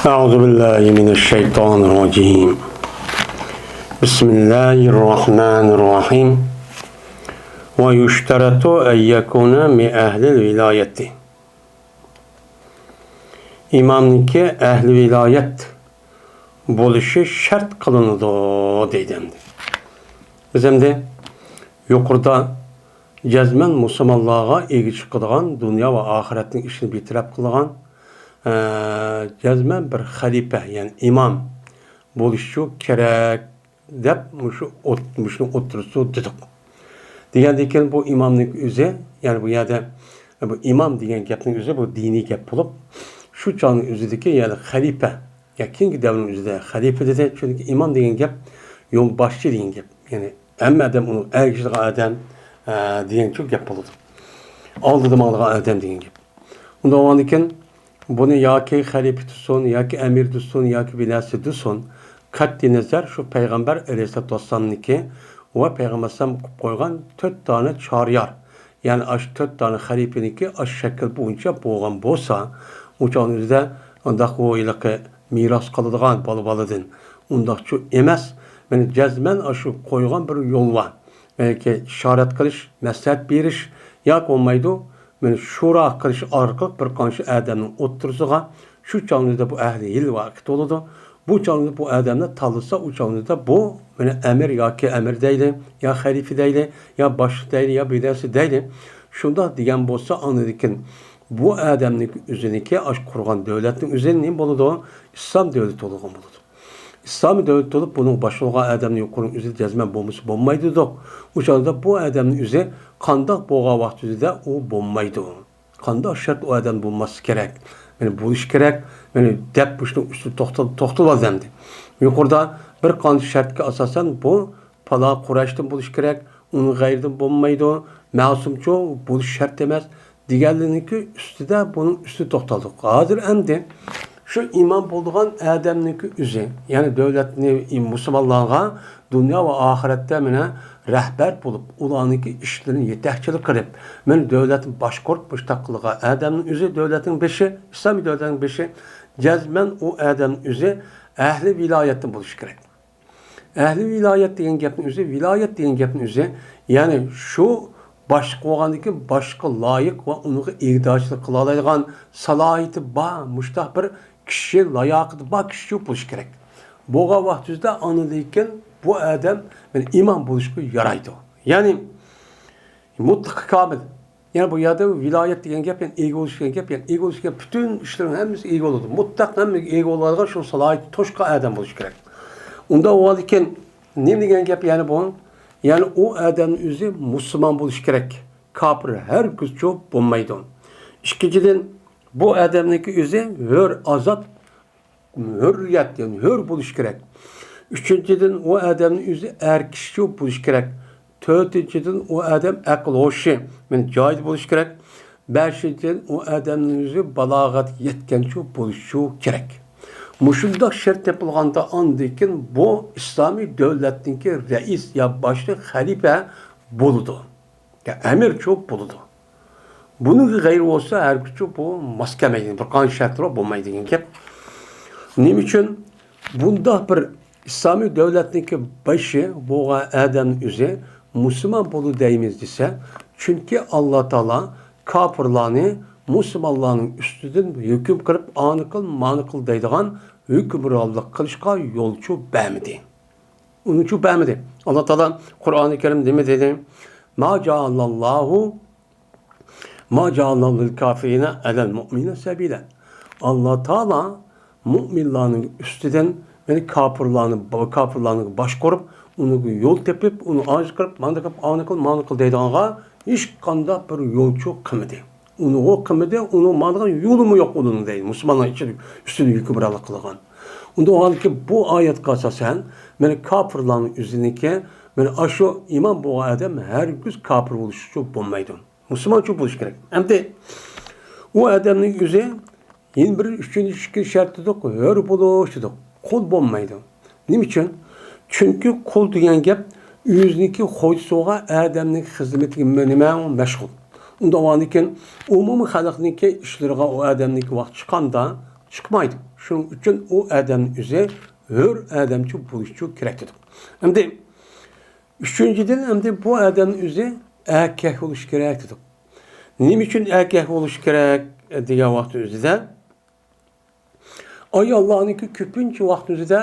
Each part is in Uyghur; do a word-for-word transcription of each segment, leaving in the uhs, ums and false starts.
أعوذ بالله من الشيطان الرجيم. بسم الله الرحمن الرحيم. ويشترط أن يكون من أهل الولاية. ئىمامنىڭكى ئەھلى ۋىلايەت بولۇشى شەرت قىلىنىدۇ دەيدۇ ئەمدى. بىز ئەمدى يۇقىرىدا جەزمەن مۇسۇلمانلارغا ئىگە چىقىدىغان، دۇنيا ۋە ئاخىرەتنىڭ ئىشىنى بىر تەرەپ قىلىدىغان، ئە، جەزمەن بىر خەلىپە، يەنى ئىمام بولۇشى كېرەك دەپ مۇشۇ ئوت-، مۇشۇنى ئوتتۇرىسىدا دېدۇق. دېگەندىن كېيىن بۇ ئىمامنىڭ ئۆزى، يەنى بۇ يەردە بۇ ئىمام دېگەن گەپنىڭ ئۆزى بۇ دىنىي گەپ بولۇپ، شۇ چاغنىڭ ئۆزىدىكى، يەنى خەلىپە، يا كېيىنكى دەۋرنىڭ ئۆزىدە خەلىپە دېدى. چۈنكى ئىمام دېگەن گەپ يولباشچى دېگەن گەپ. يەنى ھەممە ئادەم ئۇنىڭغا ئەگىشىدىغان ئادەم، ئە، دېگەنچۇ گەپ بولىدۇ. ئالدىدا ماڭىدىغان ئادەم دېگەن گەپ. ئۇنداق بولغاندىكىن بۇنى ياكى خەلىپە تۇتسۇن، ياكى ئەمىر تۇتسۇن، ياكى بىر نەرسە تۇتسۇن، قەتئىينەزەر شۇ پەيغەمبەر ئەلەيھىسسالاتۇ ۋەسسالامنىڭكى ۋە پەيغەمبەر ئەلەيھىسسالام قىلىپ قويغان تۆت دانە چارىيار، يەنى ئاشۇ تۆت دانە خەلىپىنىڭكى ئاشۇ شەكىل بويىچە بولغان بولسا، ئۇ چاغنىڭ ئۆزىدە ئۇنداق ئۇ ھېلىقى مىراس قالىدىغان بالا-بالىدىن ئۇنداقچۇ ئەمەس. مانا جەزمەن ئاشۇ قويغان بىر يول بار. ياكى ئىشارەت قىلىش، مەسلىھەت بېرىش ياكى بولمايدۇ، مانا شورا قىلىش ئارقىلىق بىر قانچە ئادەمنىڭ ئوتتۇرىسىغا شۇ چاغنىڭدا بۇ ئەھلى ھىل ۋاقىت بولىدۇ. بۇ چاغنىڭدا بۇ ئادەمنى تاللىسا، ئۇ چاغنىڭدا بۇ مانا ئەمىر ياكى ئەمىر دەيلى، يا خەلىپە دەيلى، يا باشلىق دەيلى، يا بىر نەرسە دەيلى. شۇنداق دېگەن بولسا، ئاندىن كېيىن بۇ ئادەمنىڭ ئۆزىنىڭكى ئاشۇ قۇرغان دۆلەتنىڭ ئۆزى نېمە بولىدۇ؟ ئىسلام دۆلىتى بولىدىغان بولىدۇ. ئىسلامىي دۆلەت بولۇپ، بۇنىڭغا باشلىغان ئادەمنى يۇقىرىنىڭ ئۆزى جەزمەن بولمىسا بولمايدۇ دېدۇق. ئۇ چاغدا بۇ ئادەمنىڭ ئۆزى قانداق بولغان ۋاقتىدا ئۇ بولمايدۇ. قانداق شەرت ئۇ ئادەم بولماسلىقى كېرەك؟ مانا بولۇشى كېرەك. مانا دەپ مۇشۇنىڭ ئۈستىدە توختال-، توختىلىۋالدى ئەمدى. يۇقىرىدا بىر قانچە شەرتكە ئاساسەن بۇ پالا قۇرەيشتىن بولۇشى كېرەك، ئۇنىڭ غەيرىدىن بولمايدۇ، مەسۇمچۇ بولۇش شەرت ئەمەس، دېگەنلىرىنىڭكى ئۈستىدە بۇنىڭ ئۈستىدە توختالدۇق. ھازىر ئەمدى شۇ ئىمام بولىدىغان ئادەمنىڭكى ئۆزى، يەنى دۆلەتنى مۇسۇلمانلارغا دۇنيا ۋە ئاخىرەتتە مانا رەھبەر بولۇپ، ئۇلارنىڭكى ئىشلىرىنى يېتەكچىلىك قىلىپ، مانا دۆلەتنى باشقۇرۇپ مۇشۇنداق قىلغان ئادەمنىڭ ئۆزى دۆلەتنىڭ بېشى، ئىسلامىي دۆلەتنىڭ بېشى، جەزمەن ئۇ ئادەمنىڭ ئۆزى ئەھلى ۋىلايەتتىن بولۇشى كېرەك. ئەھلى ۋىلايەت دېگەن گەپنىڭ ئۆزى، ۋىلايەت دېگەن گەپنىڭ ئۆزى، يەنى شۇ باشقا بولغاندىن كېيىن باشقا لايىق ۋە ئۇنىڭغا ئىگىدارچىلىق قىلالايدىغان سالاھىيىتى بار، مۇشتاق بىر كىشى، لاياقىتى بار كىشى بولۇشى كېرەك. بولغان ۋاقتىدا ئاندىن كېيىن بۇ ئادەم مانا ئىمام بولۇشقا يارايدۇ. يەنى مۇتلەق كامىل. يەنى بۇ يەردە ۋىلايەت دېگەن گەپ، يەنى ئىگە بولۇش دېگەن گەپ، يەنى ئىگە بولۇش دېگەن پۈتۈن ئىشلىرىنىڭ ھەممىسىگە ئىگە بولىدۇ. مۇتلەق ھەممىگە ئىگە بولىدىغان شۇ سالاھىيىتى توشقان ئادەم بولۇشى كېرەك. ئۇنداق بولغاندىكىن نېمە دېگەن گەپ يەنى بۇ؟ يەنى ئۇ ئادەمنىڭ ئۆزى مۇسۇلمان بولۇشى كېرەك. كاپىر ھەرگىزچۇ بولمايدۇ. ئىككىنچىدىن، بۇ ئادەمنىڭكى ئۆزى ھۆر، ئازاد، ھۆررىيەت، يەنى ھۆر بولۇشى كېرەك. ئۈچىنچىدىن، ئۇ ئادەمنىڭ ئۆزى ئەر كىشىچۇ بولۇشى كېرەك. تۆتىنچىدىن، ئۇ ئادەم ئەقىل ھوشى، مانا، جايىدا بولۇشى كېرەك. بەشىنچىدىن، ئۇ ئادەمنىڭ ئۆزى بالاغەتكە يەتكەنچۇ بولۇشى كېرەك. مۇشۇنداق شەرت تېپىلغاندا، ئاندىن كېيىن بۇ ئىسلامىي دۆلەتنىڭكى رەئىس يا باشلىق، خەلىپە بولىدۇ. يا ئەمىرچۇ بولىدۇ. بۇنىڭغا غەيرى بولسا، ھەرگىزچۇ بۇ ماس كەلمەيدۇ. بىر قانچە شەرتلەر بولمايدۇ دېگەن گەپ. نېمە ئۈچۈن بۇنداق بىر ئىسلامىي دۆلەتنىڭكى باشى بولغان ئادەمنىڭ ئۆزى مۇسۇلمان بولدى دەيمىز دېسە، چۈنكى ئاللا تائالا كاپىرلارنى مۇسۇلمانلارنىڭ ئۈستىدىن ھۆكۈم قىلىپ، ئانى قىل، مانى قىل دەيدىغان ھۆكۈمرانلىق قىلىشقا يولچۇ بەرمىدى. ئۇنىچۇ بەرمىدى. ئاللا تائالا قۇرئانى كەرىمدە نېمە دېدى؟ ما جعل الله، ما جعل الله للكافرين على المؤمنين سبيلا. ئاللا تائالا مۇئمىنلارنىڭ ئۈستىدىن، يەنى كاپىرلارنى، كاپىرلارنى باشقۇرۇپ، ئۇنىڭغا يول تېپىپ، ئۇنى ئاجىز قىلىپ، مانداق قىلىپ، ئانى قىل، مانى قىل دەيدىغانغا ھېچقانداق بىر يولچۇ قىلمىدى. ئۇنىڭغا قىلمىدى، ئۇنىڭ ماڭىدىغان يولىمۇ يوق ئۇنىڭ دەيدۇ. مۇسۇلمانلار ئىچىدە ئۈستىدە ھۆكۈمرانلىق قىلغان. ئۇنداق بولغاندىكىن بۇ ئايەتكە ئاساسەن، مانا كاپىرلارنىڭ ئۆزىنىڭكى، مانا ئاشۇ ئىمان بولغان ئادەم ھەرگىز كاپىر بولۇشى بولمايدۇ. مۇسۇلمانچۇ بولۇشى كېرەك. ئەمدى ئۇ ئادەمنىڭ ئۆزى يەنە بىر ئۈچىنچى شەرت دېدۇق، ھۆر بولۇش دېدۇق. قۇل بولمايدۇ. نېمە ئۈچۈن؟ چۈنكى قۇل دېگەن گەپ ئۆزىنىڭكى خوجىسى بولغان ئادەمنىڭ خىزمىتىگە نېمە مەشغۇل. ئۇنداق بولغاندىكىن ئومۇمىي خەلقنىڭكى ئىشلىرىغا ئۇ ئادەمنىڭكى ۋاقتى چىققاندا چىقمايدۇ. شۇنىڭ ئۈچۈن ئۇ ئادەمنىڭ ئۆزى ھۆر ئادەمچۇ بولۇشچۇ كېرەك دېدۇق. ئەمدى ئۈچىنچىدىن، ئەمدى بۇ ئادەمنىڭ ئۆزى ئەركەك بولۇشى كېرەك دېدۇق. نېمە ئۈچۈن ئەركەك بولۇشى كېرەك دېگەن ۋاقىت ئۆزىدە، ئاياللارنىڭكى كۆپىنچە ۋاقىت ئۆزىدە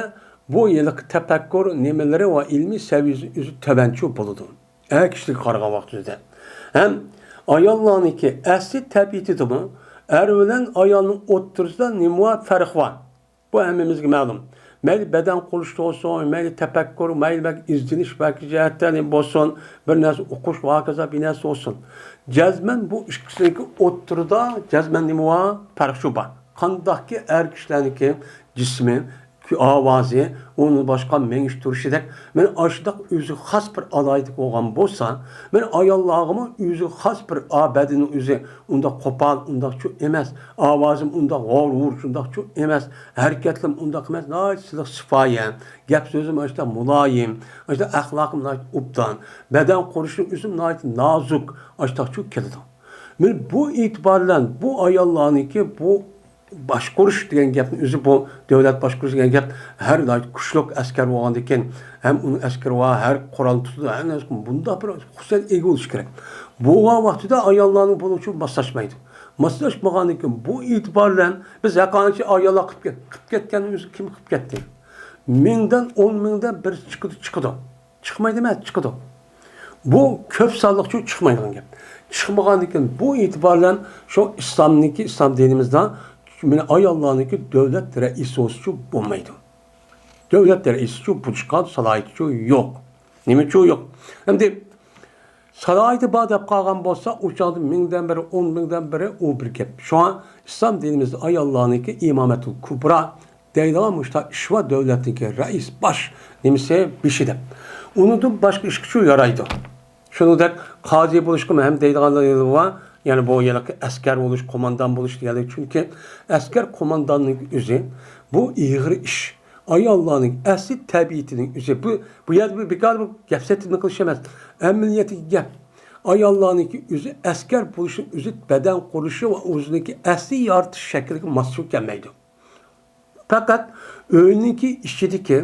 بۇ ھېلىقى تەپەككۇر نېمىلىرى ۋە ئىلمىي سەۋىيەسى ئۆزى تۆۋەنچۇ بولىدۇ. ئەر كىشىلىك قارىغان ۋاقىت ئۆزىدە. ھەم ئاياللارنىڭكى ئەسلى تەبىئىتىدىمۇ ئەر بىلەن ئايالنىڭ ئوتتۇرىسىدا نېمە پەرق بار؟ بۇ ھەممىمىزگە مەلۇم. مەيلى بەدەن قۇرۇلۇشتا بولسۇن، مەيلى تەپەككۇر، مەيلى بەلكى ئىزدىنىش بەلكى جەھەتتە نېمە بولسۇن، بىر نەرسە ئوقۇش ۋە ھاكازا بىر نەرسە بولسۇن. جەزمەن بۇ ئىككىسىنىڭكى ئوتتۇرىدا جەزمەن نېمە بار؟ پەرق شۇ بار. قانداقكى ئەر كىشىلەرنىڭكى جىسمى، ئاۋازى، ئۇنىڭ باشقا مېڭىش تۇرۇشىدەك، مانا ئاشۇنداق ئۆزىگە خاس بىر ئالاھىدىلىك بولغان بولسا، مانا ئاياللارغىمۇ ئۆزىگە خاس بىر، ئا، بەدىنى ئۆزى ئۇنداق قوپال، ئۇنداقچۇ ئېمەس، ئاۋازىمۇ ئۇنداق غاۋۇر-غۇۋۇر شۇنداقچۇ ئېمەس، ھەرىكەتلىرىم ئۇنداق ئەمەس، ناھايىتى سىلىق سىپايە، گەپ سۆزۈم ئاشتا مۇلايىم، ئاشتا ئەخلاقىم ناھايىتى ئوبدان، بەدەن قۇرۇلۇشىم ئۆزۈم ناھايىتى نازۇك، ئاشتاقچۇ كېلىدۇ. مانا بۇ ئېتىبار بىلەن بۇ ئاياللارنىڭكى بۇ باشقۇرۇش دېگەن گەپنى ئۆزى، بۇ دۆلەت باشقۇرۇش دېگەن گەپ ھەر ناھايىتى كۈچلۈك ئەسكەر بولغاندىكىن، ھەم ئۇنىڭ ئەسكىرى بار، ھەر قورال تۇتىدۇ، ھەر نەرسە بۇنداق بىر خۇسۇسىيەتكە ئىگە بولۇشى كېرەك. بولغان ۋاقتىدا ئاياللارنىڭ بۇنىڭ ئۈچۈن ماسلاشمايدۇ. ماسلاشمىغاندىن كېيىن بۇ ئېتىبار بىلەن بىز ھەرقانچە ئاياللار قىلىپ كەت-، قىلىپ كەتكەننى ئۆزى كىم قىلىپ كەتتى؟ مىڭدىن ئون مىڭدا بىرسى چىقىدۇ، چىقىدۇ. چىقمايدۇ ئەمەس، چىقىدۇ. بۇ كۆپ سانلىقچۇ چىقمايدىغان گەپ. چىقمىغاندىن كېيىن بۇ ئېتىبار بىلەن شۇ ئىسلامنىڭكى، ئىسلام دىنىمىزدا مانا ئاياللارنىڭكى دۆلەت رەئىسى بولسىچۇ بولمايدۇ. دۆلەت رەئىسىچۇ بولۇشقا سالاھىيىتىچۇ يوق. نېمىچۇ يوق؟ ئەمدى سالاھىيىتى بار دەپ قالغان بولسا، ئۇ چاغدا مىڭدىن بىرى، ئون مىڭدىن بىرى ئۇ بىر گەپ. شۇڭا ئىسلام دىنىمىزدا ئاياللارنىڭكى ئىمامەتۇل كۇبرا دەيدىغان مۇشۇنداق ئىش بار، دۆلەتنىڭكى رەئىس، باش نېمىسى، بېشى دەپ. ئۇنىڭدىن باشقا ئىشقىچۇ يارايدۇ. شۇنىڭدەك قازى بولۇشقىمۇ ھەم دەيدىغانلىرى بار. يەنى بۇ ھېلىقى ئەسكەر بولۇش، قوماندان بولۇش دېگەنلىك. چۈنكى ئەسكەر قومانداننىڭ ئۆزى بۇ ئېغىر ئىش. ئاياللارنىڭ ئەسلى تەبىئىتىنىڭ ئۆزى بۇ. بۇ يەردە بىر بىكار بىر گەپ سېتىلما قىلىش ئەمەس. ئەمەلىيەتتىكى گەپ. ئاياللارنىڭكى ئۆزى ئەسكەر بولۇشنىڭ ئۆزى بەدەن قۇرۇلۇشى ۋە ئۆزىنىڭكى ئەسلى يارىتىش شەكلىگە ماس كەلمەيدۇ. پەقەت ئۆينىڭكى ئىچىدىكى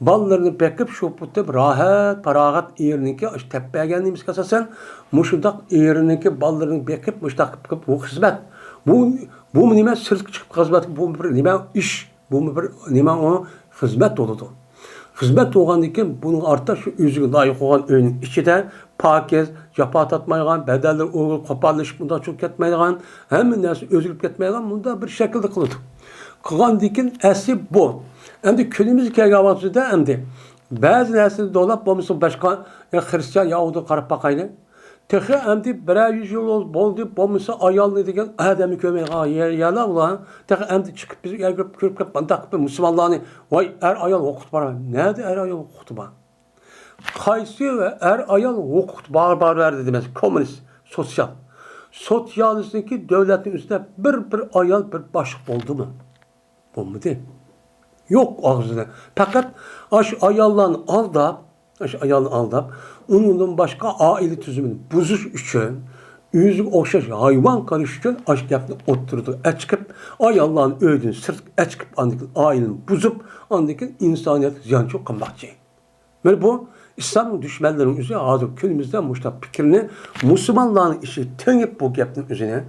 بالىلىرىنى بېقىپ، شوپۇتۇپ، راھەت، پاراغەت ئېرىنىڭكى ئاشۇ تەپ بەرگەن نېمىسىگە ئاساسەن، مۇشۇنداق ئېرىنىڭكى بالىلىرىنى بېقىپ، مۇشۇنداق قىلىپ، قىلىپ، بۇ خىزمەت. بۇ، بۇمۇ نېمە؟ سىرتقا چىقىپ خىزمەت، بۇ بىر نېمە ئىش؟ بۇمۇ بىر نېمە ئۇ؟ خىزمەت بولىدۇ. خىزمەت بولغاندىن كېيىن بۇنىڭ ئارتىدا شۇ ئۆزىگە لايىق بولغان ئۆينىڭ ئىچىدە پاكىز، جاپا تارتمايدىغان، بەدەنلىرى ئۇ قوپاللىشىپ مۇنداق چىقىپ كەتمەيدىغان، ھەممە نەرسە ئۆزگىرىپ كەتمەيدىغان مۇنداق بىر شەكىلدە قىلىدۇ. قىلغاندىن كېيىن ئەسلى بۇ. ئەمدى كۈنىمىزگە كەلگەن ۋاقتىدا ئەمدى بەزى نەرسىنى دولاپ بولمىسا باشقا، يا خرىستىيان، ياھۇدىغا قاراپ باقايلى. تېخى ئەمدى بىرەر يۈز يىل بولدى، بولمىسا ئايالنى دېگەن ئادەمنى كۆرمەي قالغان يەرلەر بۇلار. تېخى ئەمدى چىقىپ بىز ئۆيگە كىرىپ كەپ مۇنداق قىلىپ مۇسۇلمانلارنى، ۋاي، ئەر ئايال ھوقۇقى بار. نەدە ئەر ئايال ھوقۇقى بار؟ قايسى ئەر ئايال ھوقۇقى بار، بار بەردى دېمەس، كوممۇنىست، سوتسىيال. سوتسىيالىستنىڭكى دۆلەتنىڭ ئۈستىدە بىر، بىر ئايال بىر باشلىق بولدىمۇ؟ بولمىدى. يوق ئاغزىدا. پەقەت ئاشۇ ئاياللارنى ئالداپ، ئاشۇ ئايالنى ئالداپ، ئۇنىڭدىن باشقا ئائىلە تۈزۈمىنى بۇزۇش ئۈچۈن، ئۆزىگە ئوخشاش ھايۋان قىلىش ئۈچۈن ئاشۇ گەپنى ئوتتۇرىغا ئەچىقىپ، ئاياللارنى ئۆيدىن سىرتقا ئەچىقىپ، ئاندىن كېيىن ئائىلىنى بۇزۇپ، ئاندىن كېيىن ئىنسانىيەتكە زىيانچىلىق قىلماقچى. مانا بۇ ئىسلامنىڭ دۈشمەنلىرىنىڭ ئۆزى ھازىر كۈنىمىزدە مۇشۇنداق پىكىرنى مۇسۇلمانلارنىڭ ئىچىگە تېڭىپ بۇ گەپنىڭ ئۆزىنى،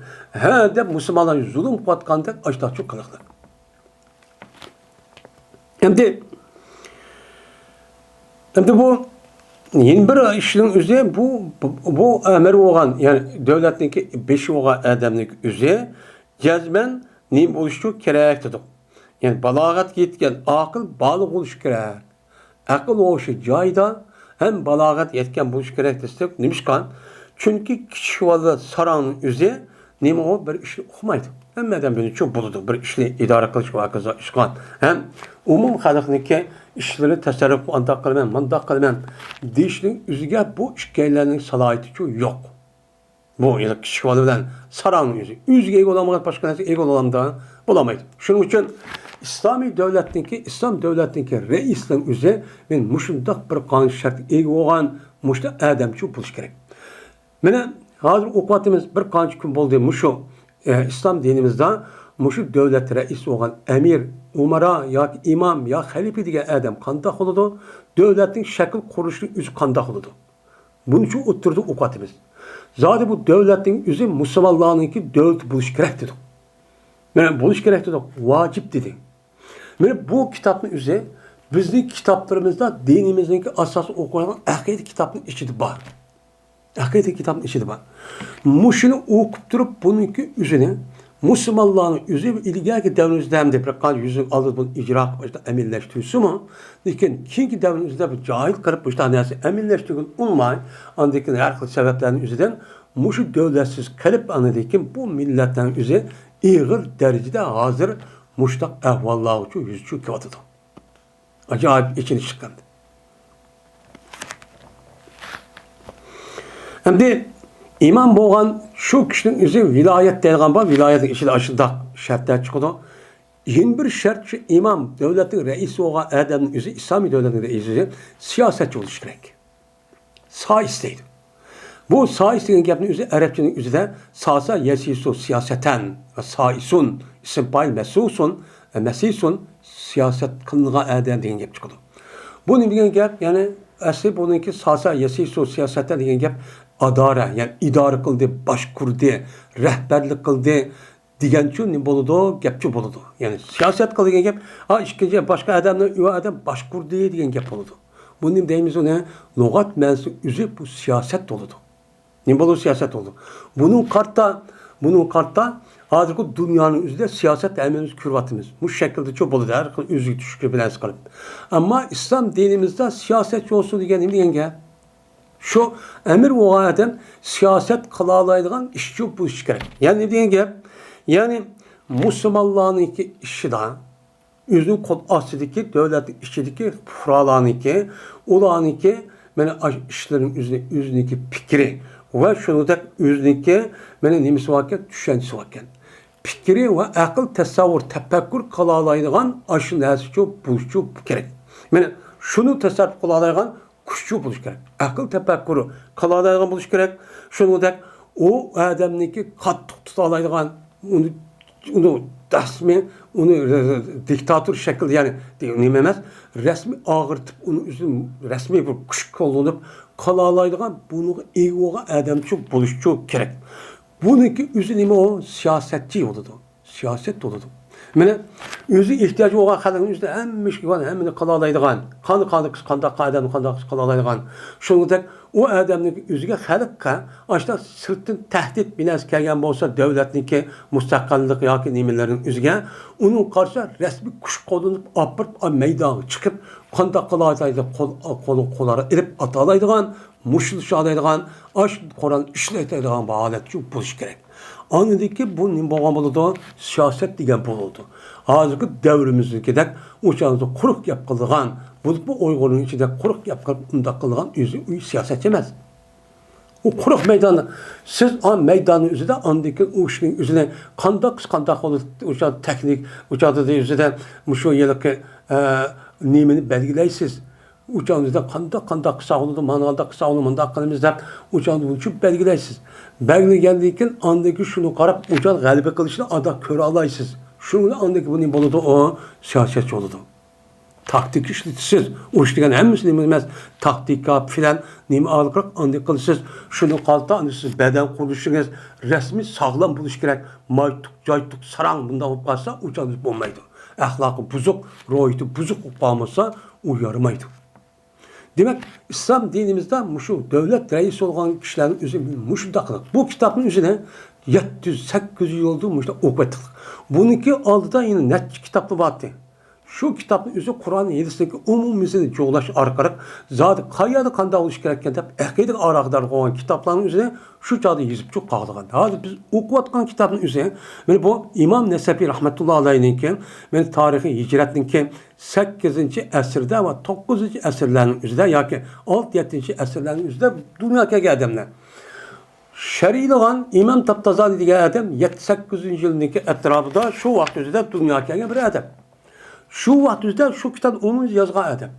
ھە دەپ مۇسۇلمانلارغا زۇلۇم قىلىۋاتقاندەك ئاشتاقچۇ قىلىقلار. ئەمدى، ئەمدى بۇ يەنە بىر ئىشنىڭ ئۆزى بۇ، بۇ، بۇ ئەمىر بولغان، يەنى دۆلەتنىڭكى بېشى بولغان ئادەمنىڭ ئۆزى جەزمەن نېمە بولۇشى كېرەك دېدۇق. يەنى بالاغەتكە يەتكەن ئاقىل بالىغ بولۇشى كېرەك. ئەقىل ھوشى جايىدا ھەم بالاغەت يەتكەن بولۇشى كېرەك دېسەك، نېمىشقا؟ چۈنكى كىچىك بالىلار ساراڭنىڭ ئۆزى نېمە ئۇ بىر ئىشنى ئۇقمايدۇ. ھەممە ئادەم بىلىدۇ، بولىدۇ، بىر ئىشنى ئىدارە قىلىش ۋە ھاكازا ئىشقا. ھەم ئومۇم خەلقنىڭكى ئىشلىرى تەسەررۇپ، ئانداق قىلىمەن، مانداق قىلىمەن دېيىشنىڭ ئۆزىگە بۇ ئىككىيلەننىڭ سالاھىيىتىچۇ يوق. بۇ يەنە كىچىك بالا بىلەن ساراڭنىڭ ئۆزى. ئۆزىگە ئىگە بولالمىغان باشقا نەرسىگە ئىگە بولالامدا؟ بولالمايدۇ. شۇنىڭ ئۈچۈن ئىسلامىي دۆلەتنىڭكى، ئىسلام دۆلەتنىڭكى رەئىسىنىڭ ئۆزى مەن مۇشۇنداق بىر قانۇن شەرتكە ئىگە بولغان مۇشۇنداق ئادەمچۇ بولۇشى كېرەك. مانا ھازىر ئوقۇۋاتىمىز، بىر قانچە كۈن بولدى مۇشۇ، ئە، ئىسلام دىنىمىزدا مۇشۇ دۆلەت رەئىسى بولغان ئەمىر، ئۇمارا ياكى ئىمام يا خەلىپە دېگەن ئادەم قانداق بولىدۇ؟ دۆلەتنىڭ شەكىل قۇرۇلۇشىنىڭ ئۆزى قانداق بولىدۇ؟ بۇنى شۇ ئوتتۇرىدا ئوقۇۋاتىمىز. زادى بۇ دۆلەتنىڭ ئۆزى مۇسۇلمانلارنىڭكى دۆلىتى بولۇشى كېرەك دېدۇق. مانا بولۇشى كېرەك دېدۇق. ۋاجىپ دېدى. مانا بۇ كىتابنىڭ ئۆزى بىزنىڭ كىتابلىرىمىزدا دىنىمىزنىڭكى ئاساسىي ئوقۇيدىغان ئەقىدە كىتابنىڭ ئىچىدە بار. ئەقىدە كىتابنىڭ ئىچىدە بار. مۇشۇنى ئوقۇپ تۇرۇپ، بۇنىڭكى ئۆزىنى مۇسۇلمانلارنىڭ ئۆزى ئىلگەرىكى دەۋرىمىزدە ھەم دەپ بىر قانچە يۈز يىل ئالدىن بۇنى ئىجرا قىلىپ، ئەمەلىيلەشتۈرسىمۇ، لېكىن كېيىنكى دەۋرىمىزدە بۇ جاھىل قىلىپ، مۇشۇنداق نەرسە ئەمەلىيلەشتۈرگىلى ئۇنىماي، ئاندىن كېيىن ھەر خىل سەۋەبلەرنىڭ ئۆزىدىن مۇشۇ دۆلەتسىز قېلىپ، ئاندىن كېيىن بۇ مىللەتنىڭ ئۆزى ئېغىر دەرىجىدە ھازىر مۇشۇنداق ئەھۋاللارغىچۇ يۈز چۈ كېلىۋاتىدۇ. ئاجايىپ ئېچىنىش چىققان. ئەمدى ئىمام بولغان شۇ كىشىنىڭ ئۆزى ۋىلايەت دەيدىغان بار، ۋىلايەتنىڭ ئىچىدە ئاشۇنداق شەرتلەر چىقىدۇ. يەنە بىر شەرت شۇ، ئىمام، دۆلەتنىڭ رەئىسى بولغان ئادەمنىڭ ئۆزى، ئىسلامىي دۆلەتنىڭ رەئىسى سىياسەتچى بولۇشى كېرەك. سائىس دەيدۇ. بۇ سائىس دېگەن گەپنىڭ ئۆزى ئەرەبچىنىڭ ئۆزىدە ساسا يەسىسۇ سىياسەتەن ۋە سائىسۇن، ئىسىم پائىل مەسۇسۇن، ئە، مەسىسۇن، سىياسەت قىلىنغان ئادەم دېگەن گەپ چىقىدۇ. بۇ نېمە دېگەن گەپ؟ يەنى ئەسلى بۇنىڭكى ساسا يەسىسۇ سىياسەتەن دېگەن گەپ ئادارە، يەنى ئىدارە قىلدى، باشقۇردى، رەھبەرلىك قىلدى، دېگەنچۇ نېمە بولىدۇ؟ گەپچۇ بولىدۇ. يەنى سىياسەت قىل دېگەن گەپ، ھا، ئىككىنچى باشقا ئادەمنى، ئۇ ئادەم باشقۇردى دېگەن گەپ بولىدۇ. بۇ نېمە دەيمىز ئۇنى؟ لۇغەت مەنىسى ئۆزى بۇ سىياسەت بولىدۇ. نېمە بولىدۇ؟ سىياسەت بولىدۇ. بۇنىڭ قارىتا، بۇنىڭ قارىتا ھازىرقى دۇنيانىڭ ئۆزىدە سىياسەت ھەممىمىز كۆرۈۋاتىمىز. مۇشۇ شەكىلدىچۇ بولىدۇ، ھەر خىل ئۆزىگە چۈشكە بىلەنسى قىلىپ. ئەمما ئىسلام دىنىمىزدا سىياسەتچى بولسۇن دېگەن نېمە دېگەن گەپ؟ شۇ ئەمىر بولغان ئادەم سىياسەت قىلالايدىغان ئىشچى بولۇشى كېرەك. يەنى نېمە دېگەن گەپ؟ يەنى مۇسۇلمانلارنىڭكى ئىشىدا، ئۆزىنىڭ قول ئاستىدىكى دۆلەتنىڭ ئىچىدىكى پۇقرالارنىڭكى، ئۇلارنىڭكى مانا ئاشۇ ئىشلىرىنىڭ ئۆزىنى، ئۆزىنىڭكى پىكرى ۋە شۇنىڭدەك ئۆزىنىڭكى مانا نېمىسى باركەن، چۈشەنچىسى باركەن. پىكرى ۋە ئەقىل، تەسەۋۋۇر، تەپەككۇر قىلالايدىغان ئاشۇ نەرسىچۇ بولۇشچۇ كېرەك. مانا شۇنى تەسەررۇپ قىلالايدىغان كۈچچۈ بولۇش كېرەك. ئەقىل تەپەككۇرى قىلالايدىغان بولۇش كېرەك. شۇنىڭدەك ئۇ ئادەمنىڭكى قاتتىق تۇتالايدىغان، ئۇنى، ئۇنى رەسمىي، ئۇنى دىكتاتور شەكلىدە، يەنى نېمە ئەمەس، رەسمىي ئاغرىتىپ، ئۇنى ئۆزىنى رەسمىي بىر كۈچ قوللىنىپ قىلالايدىغان، بۇنىڭغا ئىگە بولغان ئادەمچۇ بولۇشچۇ كېرەك. بۇنىڭكى ئۆزى نېمە ئۇ؟ سىياسەتچى بولىدۇ. سىياسەت بولىدۇ. مانا ئۆزى ئېھتىياجى بولغان خەلقنىڭ ئۆزىدە ھەممە ئىشكە بار، ھەممىنى قىلالايدىغان، قانداق، قانداق قىلسا، قانداق ئادەمنى قانداق قىلسا قىلالايدىغان. شۇنىڭدەك ئۇ ئادەمنىڭ ئۆزىگە خەلققە ئاشۇنداق سىرتتىن تەھدىت بىناسى كەلگەن بولسا، دۆلەتنىڭكى مۇستەقىللىق ياكى نېمىلەرنىڭ ئۆزىگە، ئۇنىڭ قارىسا رەسمىي كۈچ قوللىنىپ ئاپىرىپ، مەيدانغا چىقىپ، قانداق قىلالايدۇ، قول، قول، قوللارغا ئېلىپ ئاتالايدىغان، مۇشتلىشالايدىغان، ئاشۇ قورالنى ئىشلىتەلەيدىغان بىر ھالەتچۇ بولۇش كېرەك. ئاندىن كېيىن بۇ نېمە بولغان بولىدۇ؟ سىياسەت دېگەن بولىدۇ. ھازىرقى دەۋرىمىزدىكىدەك ئۇ چاغدا قۇرۇق گەپ قىلىدىغان، بولۇپمۇ ئۇيغۇرنىڭ ئىچىدە قۇرۇق گەپ قىلىپ ئۇنداق قىلىدىغان ئۆزى ئۇ سىياسەتچى ئەمەس. ئۇ قۇرۇق مەيداندا، سىز ئا مەيداننىڭ ئۆزىدە ئاندىن كېيىن ئۇ ئىشنىڭ ئۆزىنى قانداق قىلسا قانداق بولىدۇ، ئۇ چاغدا تېخنىك، ئۇ چاغدا ئۆزىدە مۇشۇ ھېلىقى، ئە، نېمىنى بەلگىلەيسىز. ئۇ چاغدا قانداق، قانداق قىلسا بولىدۇ، مانا قانداق قىلسا بولىدۇ، مۇنداق قىلىمىز دەپ، ئۇ چاغدا بۇنى چۈشۈپ بەلگىلەيسىز. بەلگىلىگەندىن كېيىن، ئاندىن كېيىن شۇنى قاراپ، ئۇ چاغدا غەلىبە قىلىشنى ئانداق كۆرەلايسىز. شۇنىڭ بىلەن ئاندىن كېيىن بۇ نېمە بولىدۇ؟ ئۇ سىياسەتچى بولىدۇ. تاكتىكا ئىشلىتىسىز. ئۇرۇش دېگەن ھەممىسى نېمە ئەمەس، تاكتىكا، پىلان، نېمە ئارقىلىق ئاندىن قىلىسىز. شۇنى قالتا، ئاندىن سىز بەدەن قۇرۇلۇشىڭىز رەسمىي ساغلام بولۇشى كېرەك. مايتۇق، جايتۇق، ساراڭ بۇنداق بولۇپ قالسا، ئۇ چاغدا بولمايدۇ. ئەخلاقى بۇزۇق، روھىيىتى بۇزۇق بولۇپ قالمىسا، ئۇ يارىمايدۇ. دېمەك، ئىسلام دىنىمىزدا مۇشۇ دۆلەت رەئىسى بولغان كىشىلەرنىڭ ئۆزى مۇشۇنداق قىلىپ، بۇ كىتابنىڭ ئۆزىنى يەتتە يۈز، سەككىز يۈز يىلدىن مۇشۇنداق ئوقۇۋەتتۇق. بۇنىڭكى ئالدىدا يەنە نەچچە كىتابلار بارتى. شۇ كىتابنىڭ ئۆزى قۇرئان ھەدىسنىڭكى ئومۇمىيىتىنى جۇغلاش ئارقىلىق، زادى قايەردە قانداق بولۇش كېرەككەن دەپ، ئەقىدىگە ئالاقىدار بولغان كىتابلارنىڭ ئۆزىنى شۇ چاغدا يېزىپچۇ قالدۇرغان. ھازىر بىز ئوقۇۋاتقان كىتابنىڭ ئۆزى، مانا بۇ ئىمام نەسەپى رەھمەتۇللا ئەلەيھنىڭكى، مانا تارىخى ھىجرەتنىڭكى سەككىزىنچى ئەسىردە ۋە توققۇزىنچى ئەسىرلەرنىڭ ئۆزىدە ياكى ئالتە، يەتتىنچى ئەسىرلەرنىڭ ئۆزىدە دۇنياغا كەلگەن ئادەملەر. شەرھلىغان ئىمام تاپتازانى دېگەن ئادەم يەتتە، سەككىزىنچى يىلنىڭكى ئەتراپىدا شۇ ۋاقىت ئۆزىدە دۇنياغا كەلگەن بىر ئادەم. شۇ ۋاقىت ئۆزىدە شۇ كىتابنى ئومۇميۈزلۈك يازغان ئادەم.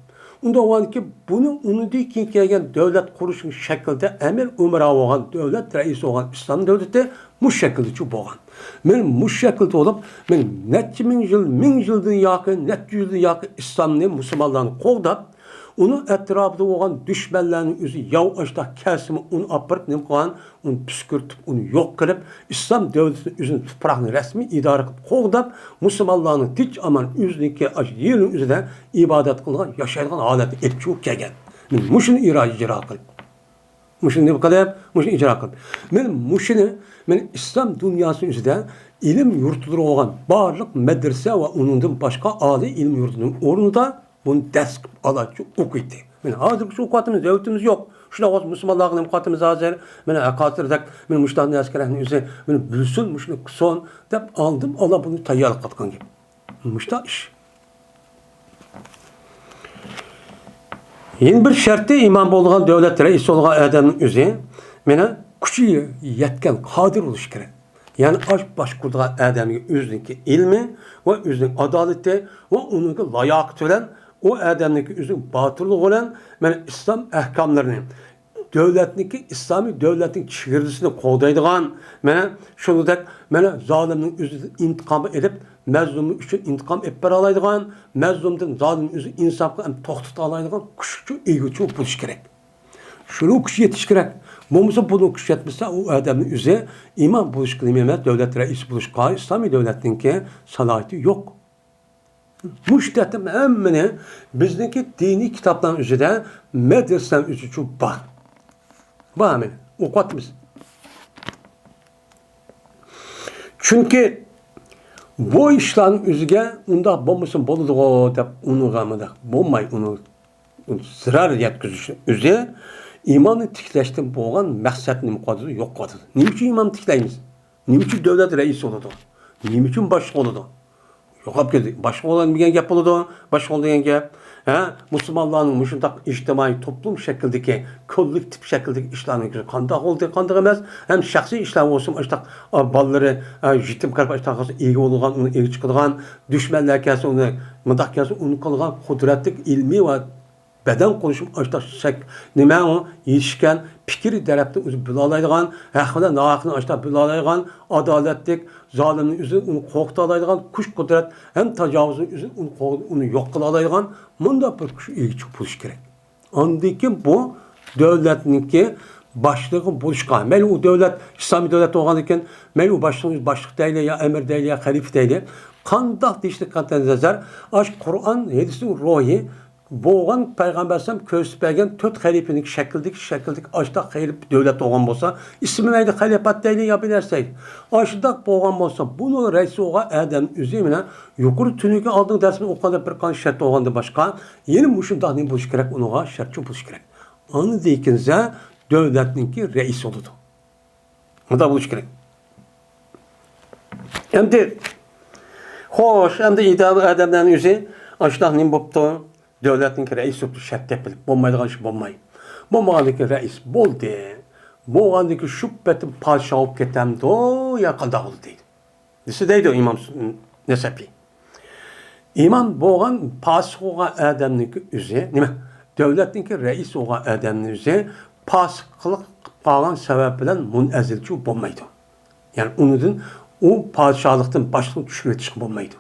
ئۇنداق بولغاندىكىن، بۇنى ئۇنىڭدىن كېيىن كەلگەن دەۋلەت قۇرۇشنىڭ شەكلىدە ئەمىر ئۆمەرا بولغان دەۋلەت رەئىسى بولغان ئىسلام دەۋلىتى مۇشۇ شەكىلدىچۇ بولغان. مانا مۇشۇ شەكىلدە بولۇپ، مانا نەچچە مىڭ يىل، مىڭ يىلدىن ياقى، نەچچە يۈزدىن ياقى ئىسلامنى، مۇسۇلمانلارنى قوغداپ، ئۇنىڭ ئەتراپىدا بولغان دۈشمەنلەرنىڭ ئۆزى ياۋ ئاشتاق كەلسىمۇ، ئۇنى ئاپىرىپ نېمە قىلغان؟ ئۇنى پۈسكۈرتۈپ، ئۇنى يوق قىلىپ، ئىسلام دۆلىتىنى ئۆزىنىڭ تۇپراقنى رەسمىي ئىدارە قىلىپ قوغداپ، مۇسۇلمانلارنىڭ تىنچ ئامان ئۆزىنىڭكى ئاشۇ يېرىنىڭ ئۆزىدە ئىبادەت قىلىدىغان، ياشايدىغان ھالەتكە ئېلىپ چىقىپ كەلگەن. مانا مۇشۇنى ئىرا-، ئىجرا قىلىپ. مۇشۇنى نېمە قىلىپ، مۇشۇنى ئىجرا قىلىپ. مانا مۇشۇنى، مانا ئىسلام دۇنياسى ئۆزىدە ئىلىم يۇرتلىرى بولغان بارلىق مەدرىسە ۋە ئۇنىڭدىن باشقا ئالىي ئىلىم يۇرتىنىڭ ئورنىدا بۇنى دەرس قىلىپ ئالاچۇ ئوقۇيتتى. مانا ھازىرغىچە ئوقۇۋاتىمىز، دۆلىتىمىز يوق. شۇنداق بولسا مۇسۇلمانلارغا نېمە قىلىۋاتىمىز ھازىر؟ مانا ھازىردەك، مانا مۇشۇنداق ئەسكەرلەرنى ئۆزى، مانا بىلسۇن، مۇشۇنى قىلسۇن دەپ ئالدىن ئالا بۇنى تەييارلىق قىلىۋاتقان گەپ. مۇشۇنداق ئىش. يەنە بىر شەرتى، ئىمام بولىدىغان، دۆلەت رەئىسى بولىدىغان ئادەمنىڭ ئۆزى، مانا، كۈچى يەتكەن، قادىر بولۇشى كېرەك. يەنى ئاش باشقۇرىدىغان ئادەمگە ئۆزىنىڭكى ئىلمى ۋە ئۆزىنىڭ ئادالىتى ۋە ئۇنىڭكى لاياقىتى بىلەن، ئۇ ئادەمنىڭكى ئۆزىنىڭ باتۇرلۇقى بىلەن، مانا، ئىسلام ئەھكاملىرىنى، دۆلەتنىڭكى، ئىسلامىي دۆلەتنىڭ چېگرىسىنى قوغدايدىغان، مانا شۇنىڭدەك، مانا زالىمنىڭ ئۆزىدىن ئىنتىقام ئېلىپ، مەزلۇم ئۈچۈن ئىنتىقام ئېلىپ بېرەلەيدىغان، مەزلۇمدىن زالىم ئۆزى ئىنساپقا ھەم توختىتالايدىغان كۈچكە ئىگىچۇ بولۇش كېرەك. شۇنىڭ كۈچى يېتىش كېرەك. بولمىسا، بۇنىڭ كۈچى يەتمىسە، ئۇ ئادەمنىڭ ئۆزى ئىمام بولۇشقا نېمە ئەمەس، دۆلەت رەئىسى بولۇشقا، ئىسلامىي دۆلەتنىڭكى سالاھىيىتى يوق. مۇشۇ تەرتىپ ھەممىنى بىزنىڭكى دىنىي كىتابلارنىڭ ئۆزىدە، مەدرىسىلەرنىڭ ئۆزىچۇ بار. بار ھەممىنى ئوقۇۋاتىمىز. چۈنكى بۇ ئىشلارنىڭ ئۆزىگە ئۇنداق بولمىسا بولىدىغۇ دەپ ئۇنىڭغا مۇنداق بولماي، ئۇنى، ئۇنى زىرار يەتكۈزۈشنىڭ ئۆزى ئىمامنى تىكلەشتىن بولغان مەقسەتنى نېمە قىلىۋاتىدۇ؟ يوق قىلىۋاتىدۇ. نېمە ئۈچۈن ئىمام تىكلەيمىز؟ نېمە ئۈچۈن دۆلەت رەئىسى بولىدۇ؟ نېمە ئۈچۈن باشلىق بولىدۇ؟ يوقاپ كەتتى. باشلىق بولغان دېگەن گەپ بولىدۇ؟ باشلىق بولدى دېگەن گەپ. ھە؟ مۇسۇلمانلارنىڭ مۇشۇنداق ئىجتىمائىي توپلۇم شەكلىدىكى، كوللېكتىپ شەكلىدىكى ئىشلارنىڭ قانداق بولدى، قانداق ئەمەس؟ ھەم شەخسىي ئىشلار بولسۇن، ئاشتاق، ئا، بالىلىرى، ئا، يېتىم قېلىپ، ئاشتاق قالسا ئىگە بولىدىغان، ئۇنى ئىگە چىقىدىغان، دۈشمەنلەر كەلسە ئۇنى، مۇنداق كەلسە ئۇنى قىلىدىغان قۇدرەتلىك ئىلمىي ۋە بەدەن قۇرۇلۇشى ئاشتاق شەك-، نېمە ئۇ يېتىشكەن، پىكىر تەرەپتىن ئۆزى بىلالايدىغان، ھەق بىلەن ناھەقنى ئاشتاق بىلالايدىغان، ئادالەتلىك، زالىمنى ئۆزى ئۇنى قورقۇتالايدىغان، كۈچ قۇدرەت ھەم تاجاۋۇزنى ئۆزى ئۇنى قوغ-، ئۇنى يوق قىلالايدىغان مۇنداق بىر كۈچ ئىگىچى بولۇشى كېرەك. ئاندىن كېيىن بۇ دۆلەتنىڭكى باشلىقى بولۇشقا، مەيلى ئۇ دۆلەت ئىسلامىي دۆلەت بولغاندىن كېيىن، مەيلى ئۇ باشلىق، باشلىق دەيلى يا ئەمىر دەيلى يا خەلىپە دەيلى، قانداق دېيىشلىك قەتئىينەزەر، ئاشۇ قۇرئان ھەدىسنىڭ روھى بولغان پەيغەمبەر ئەلەيھىسسالام كۆرسىتىپ بەرگەن تۆت خەلىپىنىڭ شەكلىدىكى، شەكلىدىكى ئاشۇنداق خەلىپە دۆلەت بولغان بولسا، ئىسمى مەيلى خەلىپەت دەيلى يا بىر نەرسە دەيلى. ئاشۇنداق بولغان بولسا، بۇنىڭ رەئىسى بولغان ئادەم ئۆزى مانا يۇقىرى تۈنۈگۈن ئالدىنقى دەرسىمىزدە ئوقۇغاندەك بىر قانچە شەرت بولغاندىن باشقا، يەنە مۇشۇنداق نېمە بولۇشى كېرەك، ئۇنىڭغا شەرتچۇ بولۇشى كېرەك. ئاندىن كېيىن دۆلەتنىڭكى رەئىسى بولىدۇ. مۇنداق بولۇشى كېرەك. ئەمدى، خوش، ئەمدى ئىدارە ئادەملەرنىڭ ئۆزى ئاشۇنداق نېمە بوپتۇ؟ دۆلەتنىڭكى رەئىسى بوپتۇ، شەرت تېپىلىپ، بولمايدىغان ئىش بولماي. بولمىغاندىن كېيىن رەئىس بولدى. بولغاندىن كېيىن شۇ پېتىم پادىشاھ بولۇپ كېتەمدۇ يا قانداق بولىدۇ دەيدۇ. دېسە دەيدۇ ئىمام نەسەپى. ئىمام بولغان پاسىق بولغان ئادەمنىڭكى ئۆزى، نېمە، دۆلەتنىڭكى رەئىسى بولغان ئادەمنىڭ ئۆزى پاسىقلىق قىلىپ قالغان سەۋەب بىلەن مۇنئەزىلچۇ بولمايدۇ. يەنى ئۇنىڭدىن، ئۇ پادىشاھلىقتىن باشلىقنى چۈشۈرۈۋېتىشكە بولمايدۇ.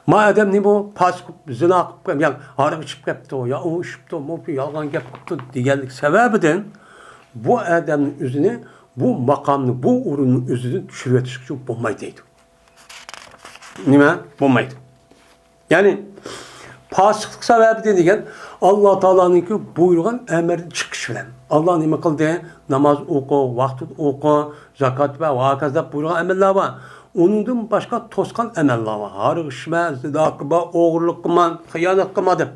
ما ئادەم نېمە بۇ؟ پاسىق، زىنا قىلىپ، يا ھاراق ئىچىپ كەپتۇ، يا ئۇ ئىچىپتۇ، مۇ يالغان گەپ قىپتۇ دېگەنلىك سەۋەبىدىن بۇ ئادەمنىڭ ئۆزىنى، بۇ ماقامنى، بۇ ئورۇننى ئۆزىدىن چۈشۈرۈۋېتىشكە بولمايدۇ دەيدۇ. نېمە؟ بولمايدۇ. يەنى پاسىقلىق سەۋەبىدىن دېگەن ئاللا تائالانىڭكى بۇيرۇغان ئەمرىدىن چىقىش بىلەن. ئاللا نېمە قىلدى؟ ناماز ئوقۇ، ۋاقتىدا ئوقۇ، زاكات بەر ۋە ھاكازا دەپ بۇيرۇغان ئەمەللەر بار. ئۇنىڭدىن باشقا توسقان ئەمەللەر بار. ھاراق ئىچمە، زىنا قىلما، ئوغرىلىق قىلما، خىيانەت قىلما دەپ.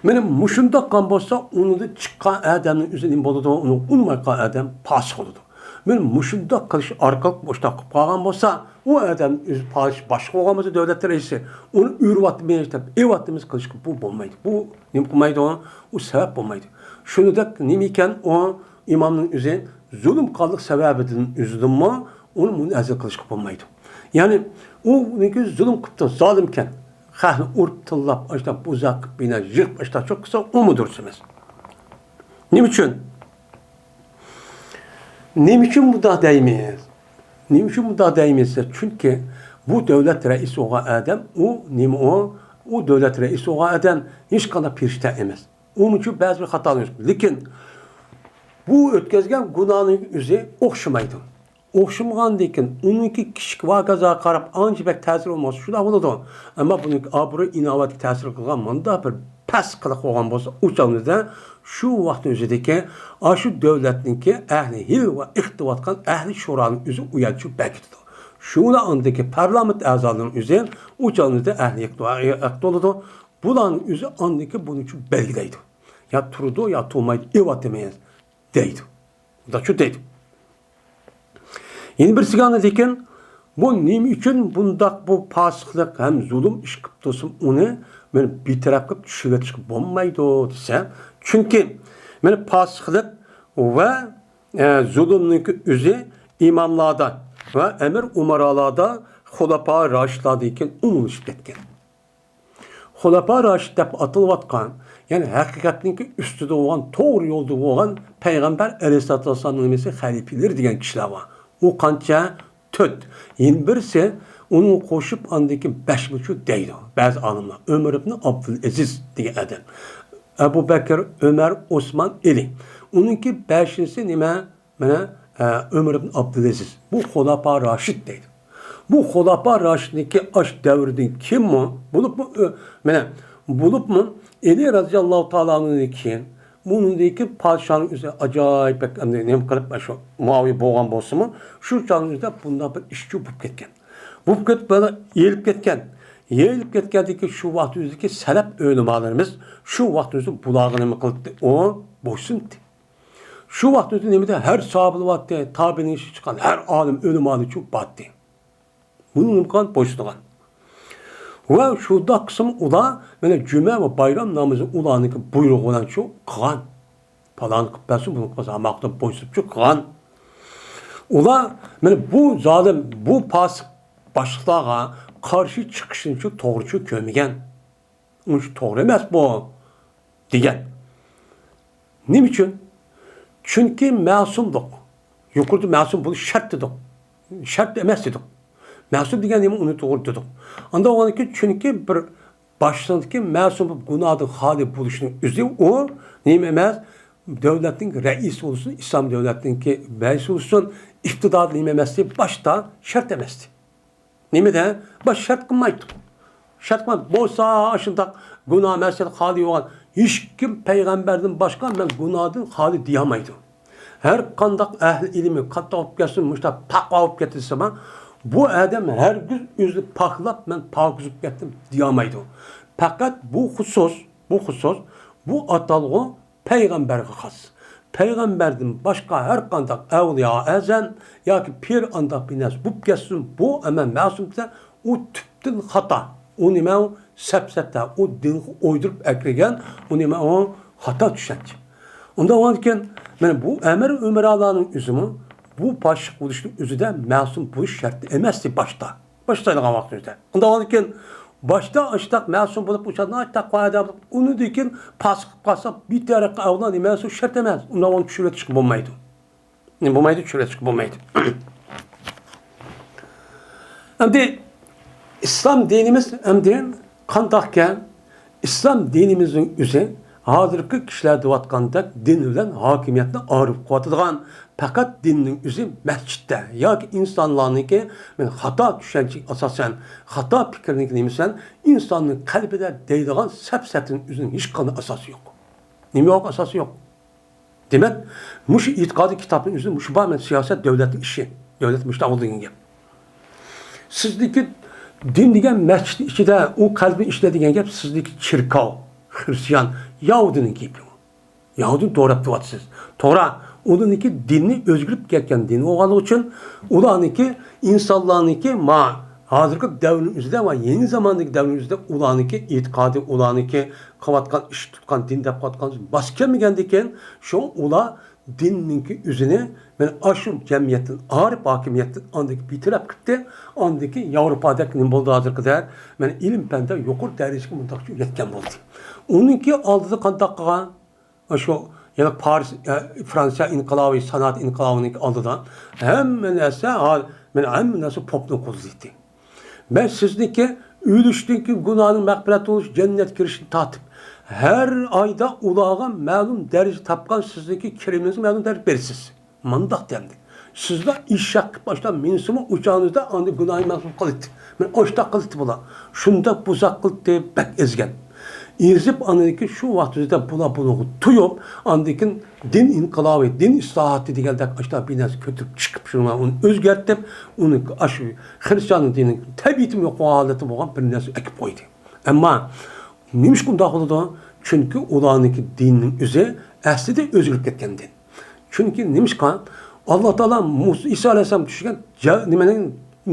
مانا مۇشۇنداق قىلغان بولسا، ئۇنىڭدىن چىققان ئادەمنىڭ ئۆزى نېمە بولىدۇ؟ ئۇنى ئۇنىماي قالغان ئادەم پاسىق بولىدۇ. مانا مۇشۇنداق قىلىش ئارقىلىق مۇشۇنداق قىلىپ قالغان بولسا، ئۇ ئادەم ئۆزى پادىشاھ، باشلىق بولغان بولسا، دۆلەت رەئىسى، ئۇنى ئۆرۈۋاتىمىز دەپ، ئېۋاتىمىز قىلىشقا بۇ بولمايدۇ. بۇ نېمە قىلمايدۇ؟ ئۇ سەۋەب بولمايدۇ. شۇنىڭدەك نېمە ئىكەن، ئۇ ئىمامنىڭ ئۆزى زۇلۇم قىلغانلىق سەۋەبىدىن ئۆزىدىنمۇ ئۇنى مۇنئەزىل قىلىشقا بولمايدۇ. يەنى ئۇنىڭكى زۇلۇم قىپتۇ، زالىمكەن، خەقنى ئۇرۇپ، تىللاپ، ئاشۇنداق بوزەك قىلىپ، بىنا يىغىپ، ئاشۇنداق چوق قىلسا، ئۇمۇ دۇرۇس ئەمەس. نېمە ئۈچۈن؟ نېمە ئۈچۈن بۇنداق دەيمىز؟ نېمە ئۈچۈن بۇنداق دەيمىز دېسە، چۈنكى بۇ دۆلەت رەئىسى بولغان ئادەم، ئۇ نېمە ئۇ؟ ئۇ دۆلەت رەئىسى بولغان ئادەم ھېچقانداق پېرىشتە ئەمەس. ئۇنىڭ ئۈچۈن بەزى بىر خاتالىق يوق. لېكىن بۇ ئۆتكۈزگەن گۇناھنىڭ ئۆزى ئوخشىمايدۇ. ئوخشىمىغاندىن كېيىن ئۇنىڭكى كىچىك ۋەقەسىگە قاراپ ئانچە بەك تەسىر بولماسا شۇنداق بولىدۇ. ئەمما بۇنىڭكى ئابرۇي ئىناۋەتكە تەسىر قىلغان مۇنداق بىر پەس قىلىق بولغان بولسا، ئۇ چاغنىڭدا شۇ ۋاقىتنىڭ ئۆزىدىكى ئاشۇ دۆلەتنىڭكى ئەھلى ھىل ۋە ئىقتىۋاتقان ئەھلى شورانىڭ ئۆزى ئۇيان چۈشۈپ بەكىتىدۇ. شۇلا ئاندىكى پارلامېنت ئەزالىرىنىڭ ئۆزى ئۇ چاغنىڭدا ئەھلى ئىقتىۋا-، ئىقتىدارى بولىدۇ. بۇلارنىڭ ئۆزى ئاندىكى بۇنىڭ ئۈچۈن بەلگىلەيدۇ. يا تۇرىدۇ، يا تۇرمايدۇ، ئېۋاتىمىز دەيدۇ. خۇدا شۇ دەيدۇ. يەنە بىرسىگە ئاندىن بۇ نېمە ئۈچۈن بۇنداق بۇ پاسىقلىق ھەم زۇلۇم ئىش قىلىپ تۇرسىمۇ ئۇنى مانا بىتەرەپ قىلىپ چۈشۈرۈۋېتىشكە بولمايدۇ دېسە، چۈنكى مانا پاسىقلىق ۋە، ئە، زۇلۇمنىڭكى ئۆزى ئىماملاردا ۋە ئەمىر ئۇمارالاردا خۇلەپا راشىدلاردىن كېيىن ئومۇملىشىپ كەتكەن. خۇلەپا راشىد دەپ ئاتىلىۋاتقان، يەنى ھەقىقەتنىڭكى ئۈستىدە بولغان، توغرا يولدا بولغان پەيغەمبەر ئەلەيھىسسالاتۇ ۋەسسالامنىڭ نېمىسى خەلىپىلىرى دېگەن كىشىلەر بار. ئۇ قانچە؟ تۆت. يەنە بىرسى، ئۇنىڭغا قوشۇپ ئاندىن كېيىن بەشمۇچۇ دەيدۇ بەزى ئالىملار. ئۆمەر ئىبن ئابدۇلئەزىز دېگەن ئادەم. ئەبۇ بەكىر، ئۆمەر، ئوسمان، ئەلى. ئۇنىڭكى بەشىنچىسى نېمە؟ مانا، ئە، ئۆمەر ئىبن ئابدۇلئەزىز. بۇ خۇلەپا راشىد دەيدۇ. بۇ خۇلەپا راشىدنىڭكى ئاش دەۋرىدىن كېيىنمۇ، بولۇپمۇ، ئۆ-، مانا، بولۇپمۇ ئەلى رەزىياللاھۇ تائالا ئەنھۇدىن كېيىن، بۇنىڭدىكى پادىشاھنىڭ ئۆزى ئاجايىپ بەك، ئەمدى نېمە قىلىپ، شۇ مۇئاۋىيە بولغان بولسىمۇ، شۇ چاغنىڭ ئۆزىدە بۇنداق بىر ئىشچۇ بولۇپ كەتكەن. بولۇپ كېتىپ، بۇلار يېيىلىپ كەتكەن. يېيىلىپ كەتكەندىن كېيىن شۇ ۋاقىت ئۆزىدىكى سەلەپ ئۆلىمالىرىمىز شۇ ۋاقىت ئۆزى بۇلارغا نېمە قىلدى؟ ئۇ بويسۇندى. شۇ ۋاقىت ئۆزى نېمىدە ھەر ساھابىلەر بارتتى، تابىئىنىڭ ئىشى چىققان ھەر ئالىم ئۆلىمالىرى شۇ بارتتى. بۇنى نېمە قىلغان؟ بويسۇنغان. ۋە شۇنداق قىسىم ئۇلار مانا جۈمە ۋە بايرام نامىزى ئۇلارنىڭكى بۇيرۇقى بىلەن شۇ قىلغان. پالانى قىلىپ بەرسۇن، بۇنى قىلمىسا، ھاماقتىن بويسۇنۇپ شۇ قىلغان. ئۇلار مانا بۇ زالىم، بۇ پاسىق باشلىقلارغا قارشى چىقىشنى شۇ توغرا شۇ كۆرمىگەن. ئۇنچە توغرا ئەمەس بۇ، دېگەن. نېمە ئۈچۈن؟ چۈنكى مەسۇملۇق. يۇقىرىدا مەسۇم بولۇش شەرت دېدۇق. شەرت ئەمەس دېدۇق. مەسۇم دېگەن نېمە؟ ئۇنى توغرا دېدۇق. ئانداق بولغاندىكىن، چۈنكى بىر باشلىقتىكى مەسۇم بولۇپ گۇناھدىن خالىي بولۇشنىڭ ئۆزى ئۇ نېمە ئەمەس؟ دۆلەتنىڭ رەئىسى بولسۇن، ئىسلام دۆلەتنىڭكى رەئىسى بولسۇن، ئىقتىدارى نېمە ئەمەستى؟ باشتا شەرت ئەمەستى. نېمىدە؟ باش شەرت قىلمايتتۇق. شەرت قىلمايتتۇق. بولسا، ئاشۇنداق گۇناھ مەسىلە خالىي بولغان ھېچكىم پەيغەمبەردىن باشقا مەن گۇناھدىن خالىي دېيەلمەيدۇ. ھەر قانداق ئەھلى ئىلمى قاتتىق بولۇپ كەتسۇن، مۇشۇنداق تەقۋا بولۇپ كەتسىمۇ، بۇ ئادەم ھەرگىز ئۆزىنى پاكلاپ، مەن پاكىز بولۇپ كەتتىم دېيەلمەيدۇ. پەقەت بۇ خۇسۇس، بۇ خۇسۇس، بۇ ئاتالغۇ پەيغەمبەرگە خاس. پەيغەمبەردىن باشقا ھەر قانداق ئەۋلىيا ئەزەم ياكى پىر ئانداق بىر نەرسە بولۇپ كەتسۇن، بۇ ئەمەل مەسۇم دېسە، ئۇ تۈپتىن خاتا. ئۇ نېمە؟ ئۇ سەپسەتە، ئۇ دىنغا ئويدۇرۇپ ئەكىرگەن، ئۇ نېمە؟ ئۇ خاتا چۈشەنچە. ئۇنداق بولغاندىكىن، مانا بۇ ئەمىر ئۆمەرالارنىڭ ئۆزىمۇ بۇ پاشىق بولۇشنىڭ ئۆزىدە مەسۇم بولۇش شەرتى ئەمەستى باشتا. باشلايدىغان ۋاقتىمىزدا. ئۇنداق بولغاندىكىن، باشتا ئاشتاق مەسۇم بولۇپ، ئۇشانداق تەقۋا ئادەم بولۇپ، ئۇنىڭدىن كېيىن پاسىق قىلىپ قالسا، بىتەرەققە ئەۋلا نېمە شۇ شەرت ئەمەس. ئۇنداق ئۇنى چۈشۈرۈۋېتىشكە بولمايدۇ. نېمە بولمايدۇ؟ چۈشۈرۈۋېتىشكە بولمايدۇ. ئەمدى ئىسلام دىنىمىز ئەمدى قانداقكەن؟ ئىسلام دىنىمىزنىڭ ئۆزى ھازىرقى كىشىلەر دەۋاتقاندەك دىن بىلەن ھاكىمىيەتنى ئايرىپ قويۇۋاتىدىغان، پەقەت دىننىڭ ئۆزى مەسچىتتە ياكى ئىنسانلارنىڭكى، مەن خاتا چۈشەنچىگە ئاساسەن، خاتا پىكىرنىڭكى نېمىسەن، ئىنساننىڭ قەلبىدە دەيدىغان سەپسەتىنىڭ ئۆزىنىڭ ھېچقانداق ئاساسى يوق. نېمە يوق؟ ئاساسى يوق. دېمەك، مۇشۇ ئېتىقادىي كىتابنىڭ ئۆزىدە مۇشۇ بار، مەن سىياسەت دۆلەتنىڭ ئىشى، دۆلەت مۇشۇنداق بولىدۇ دېگەن گەپ. سىزدىكى دىن دېگەن مەسچىتنىڭ ئىچىدە، ئۇ قەلبنىڭ ئىچىدە دېگەن گەپ سىزدىكى چېركاۋ، خرىستىيان، ياھۇدىينىڭ گېپى. ياھۇدىينى دوراپ تۇرۇۋاتىسىز. توغرا، ئۇلارنىڭكى دىنى ئۆزگىرىپ كەتكەن دىن بولغانلىقى ئۈچۈن، ئۇلارنىڭكى، ئىنسانلارنىڭكى ما ھازىرقى دەۋرنىڭ ئۆزىدە ۋە يېڭى زاماندىكى دەۋرنىڭ ئۆزىدە ئۇلارنىڭكى ئېتىقادى، ئۇلارنىڭكى قىلىۋاتقان ئىش، تۇتقان دىن دەپ قىلىۋاتقان ماس كەلمىگەندىكىن، شۇڭا ئۇلار دىننىڭكى ئۆزىنى مانا ئاشۇ جەمئىيەتتىن ئايرىپ، ھاكىمىيەتتىن ئاندىن كېيىن بىتەرەپ قىپتى. ئاندىن كېيىن ياۋروپادەك نېمە بولدى ھازىرقى دەر؟ مانا ئىلىم-پەندە يۇقىرى دەرىجىگە مۇنداق يەتكەن بولدى. ئۇنىڭكى ئالدىدا قانداق قىلغان؟ ئاشۇ يەنە پارس، ئە، فرانسىيە ئىنقىلابى، سانائەت ئىنقىلابىنىڭكى ئالدىدا ھەممە نەرسە، ھا-، مانا ھەممە نەرسە پوپنىڭ قولىدا ئىدى. مەن سىزنىڭكى ئۆلۈشتىن كېيىن گۇناھنىڭ مەغپىرەت بولۇش، جەننەتكە كىرىشتىن تارتىپ، ھەر ئايدا ئۇلارغا مەلۇم دەرىجە تاپقان سىزنىڭكى كىرىمىڭىزگە مەلۇم دەرىجە بېرىسىز. مانداق دەمدى. سىزلا ئېشەك قىلىپ ئاشتا مىنسىمۇ ئۇچانىڭىزدا ئاندىن گۇناھنى مەغپىرەت قىلىتتى. مانا ئاشتا قىلىتتى بۇلار. شۇنداق بۇزاق قىلىتتى، بەك ئېزگەن. ئېزىپ ئاندىن كېيىن شۇ ۋاقىت ئۆزىدە بۇلار بۇنىڭغا تويۇپ، ئاندىن كېيىن دىن ئىنقىلابى، دىن ئىسلاھاتى دېگەندەك ئاشتا بىر نەرسە كۆتۈرۈپ چىقىپ، شۇنى ئۇنى ئۆزگەرتىپ، ئۇنى ئاشۇ خرىستىيان دىنىنىڭ تەبىئىتىمۇ يوق ھالەتتە بولغان بىر نەرسە ئەكىپ قويدى. ئەمما نېمىشقا ئۇنداق بولىدۇ؟ چۈنكى ئۇلارنىڭكى دىنىنىڭ ئۆزى ئەسلىدە ئۆزگىرىپ كەتكەن دىن. چۈنكى نېمىشقا؟ ئاللا تائالا مۇس-، ئىسا ئەلەيھىسسالام چۈشۈرگەن جا-، نېمىنىڭ،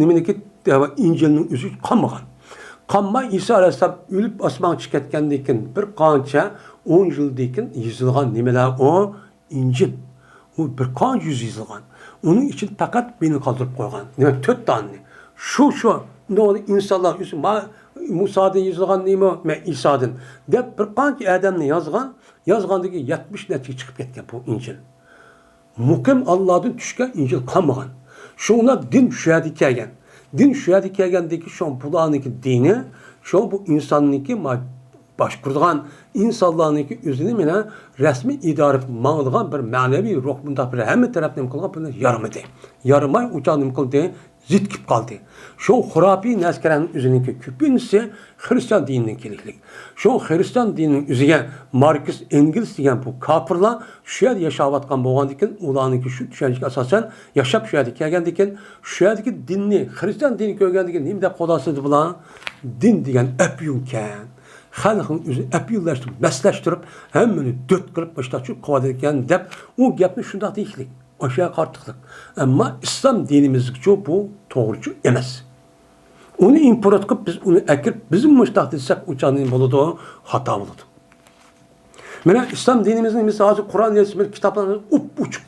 نېمىنىڭكى، ئىنجىلنىڭ ئۆزى قانمىغان. قانماي ئىسا ئەلەيھىسسالام ئۆلۈپ ئاسمانغا چىقىپ كەتكەندىن كېيىن بىر قانچە ئون يىلدىن كېيىن يېزىلغان نېمىلەر ئۇ؟ ئىنجىل. ئۇ بىر قانچە يۈز يېزىلغان. ئۇنىڭ ئىچىدە پەقەت بىرنى قالدۇرۇپ قويغان. دېمەك، تۆت دانىنى. شۇ، شۇ. ئۇنىڭ ئىنسانلار ئۆزى، ما-، مۇسادىن يېزىلغان نېمە؟ مە، ئىسادىن. دەپ بىر قانچە ئادەمنى يازغان. يازغاندىن كېيىن يەتمىش نەچچىگە چىقىپ كەتكەن بۇ ئىنجىل. مۇقىم ئاللادىن چۈشكەن ئىنجىل قالمىغان. شۇڭا دىن شۇ يەردە كەلگەن. دىن شۇ يەردە كەلگەندىن كېيىن شۇ بۇلارنىڭكى دىنى، شۇ بۇ ئىنساننىڭكى ما-، باشقۇرىدىغان ئىنسانلارنىڭكى ئۆزىنى مانا رەسمىي ئىدارە قىلىپ ماڭىدىغان بىر مەنىۋى روھ، بۇنداق بىر ھەممە تەرەپنى نېمە قىلغان، بۇنى يارىمىدى. يارىماي، ئۇچا نېمە قىلدى؟ زىت كېلىپ قالدى. شۇ خۇراپىي نەرسىلەرنىڭ ئۆزىنىڭكى كۆپىنچىسى خرىستىيان دىنىدىن كېلىكلىك. شۇ خرىستىيان دىنىنىڭ ئۆزىگە ماركس، ئېنگلس دېگەن بۇ كاپىرلار شۇ يەردە ياشاۋاتقان بولغاندىكىن، ئۇلارنىڭكى شۇ چۈشەنچىگە ئاساسەن ياشاپ شۇ يەردە كەلگەندىكىن، شۇ يەردىكى دىننى، خرىستىيان دىنى كۆرگەندىكىن نېمە دەپ قوللاسىدى بۇلار؟ دىن دېگەن ئەپيۈنكەن. خەلقنى ئۆزى ئەپيۈنلەشتۈرۈپ، مەستلەشتۈرۈپ، ھەممىنى دۆت قىلىپ، مۇشۇنداق قىلىۋاتىدىكەن دەپ ئۇ گەپنى شۇنداق دېيىشلىك. ئاشۇ قارتلىق. ئەمما ئىسلام دىنىمىزگىچۇ بۇ توغرىچۇ ئەمەس. ئۇنى ئىمپورت قىلىپ، بىز ئۇنى ئەكىرىپ، بىزمۇ مۇشۇنداق دېسەك، ئۇ چاغدا نېمە بولىدۇ؟ خاتا بولىدۇ. مانا ئىسلام دىنىمىزنىڭ مىسالى ھازىر قۇرئان يېزىلىش كىتابلاردا ئوپئوچۇق.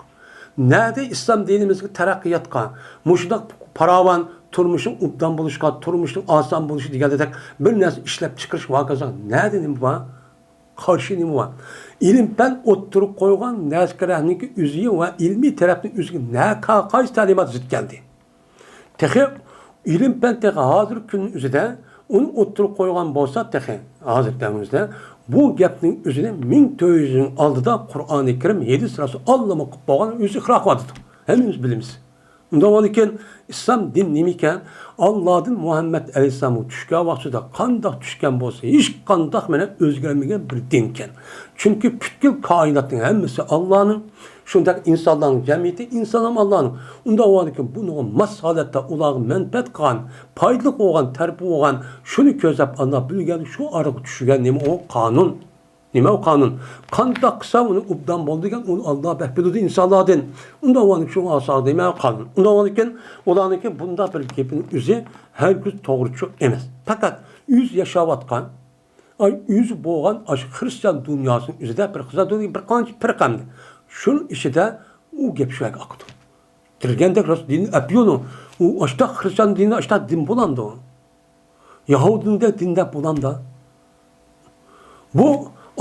نەدە ئىسلام دىنىمىزگە تەرەققىياتقا، مۇشۇنداق پاراۋان تۇرمۇشنىڭ ئوبدان بولۇشقا، تۇرمۇشنىڭ ئاسان بولۇشى دېگەندەك بىر نەرسە ئىشلەپ چىقىرىش ۋاقىسىغا نەدە نېمە بار؟ قارشى نېمە بار؟ ئىلىم-پەن ئوتتۇرىغا قويغان نەرسىلەرنىڭكى ئۆزى ۋە ئىلمىي تەرەپنىڭ ئۆزىگە نە-، قايسى تەلىمات زىت كەلدى؟ تېخى ئىلىم-پەن تېخى ھازىرقى كۈننىڭ ئۆزىدە ئۇنى ئوتتۇرىغا قويغان بولسا، تېخى ھازىرقى دەۋرىمىزدە بۇ گەپنىڭ ئۆزىنى مىڭ تۆت يۈز يىلنىڭ ئالدىدا قۇرئانى كەرىم، ھەدىس رەسۇل ئاللىمۇ قىلىپ بولغان، ئۆزى ئىقرار قىلىۋاتىدۇ. ھەممىمىز بىلىمىز. ئۇنداق بولغاندىكىن، ئىسلام دىن نېمىكەن؟ ئاللادىن مۇھەممەد ئەلەيھىسسالامغا چۈشكەن ۋاقتىدا قانداق چۈشكەن بولسا، ھېچقانداق مانا ئۆزگەرمىگەن بىر دىنكەن. چۈنكى پۈتكۈل كائىناتنىڭ ھەممىسى ئاللانىڭ، شۇنداق ئىنسانلارنىڭ جەمئىيىتى، ئىنسانلار ئاللانىڭ. ئۇنداق بولغاندىكىن، بۇنىڭغا ماس ھالەتتە ئۇلارغا مەنپەئەت قىلغان، پايدىلىق بولغان تەرىپى بولغان، شۇنى كۆزلەپ ئاللا بىلگەن، شۇ ئارىغا چۈشۈرگەن نېمە ئۇ؟ قانۇن. نېمە ئۇ قانۇن؟ قانداق قىلسا ئۇنى ئوبدان بولىدىكەن، ئۇنى ئاللا بەك بىلىدۇ ئىنسانلاردىن. ئۇنداق بولغاندىكىن شۇ ئاساس نېمە قانۇن؟ ئۇنداق بولغاندىكىن ئۇلارنىڭكى بۇنداق بىر گېپىنىڭ ئۆزى ھەرگىز توغرىچۇ ئەمەس. پەقەت ئۆزى ياشاۋاتقان، ئاي، ئۆزى بولغان ئاشۇ خرىستىيان دۇنياسىنىڭ ئۆزىدە بىر خىزان دۇنيا بىر قانچە پىرقەندە. شۇنىڭ ئىچىدە ئۇ گەپ شۇ يەرگە ئاقىدۇ. تىرگەندەك راست دىن ئەپيۇنۇ. ئۇ ئاشتاق خرىستىيان دىنى ئاشتاق دىن بولامدۇ؟ يەھۇدىيدەك دىن دەپ بولامدا؟ بۇ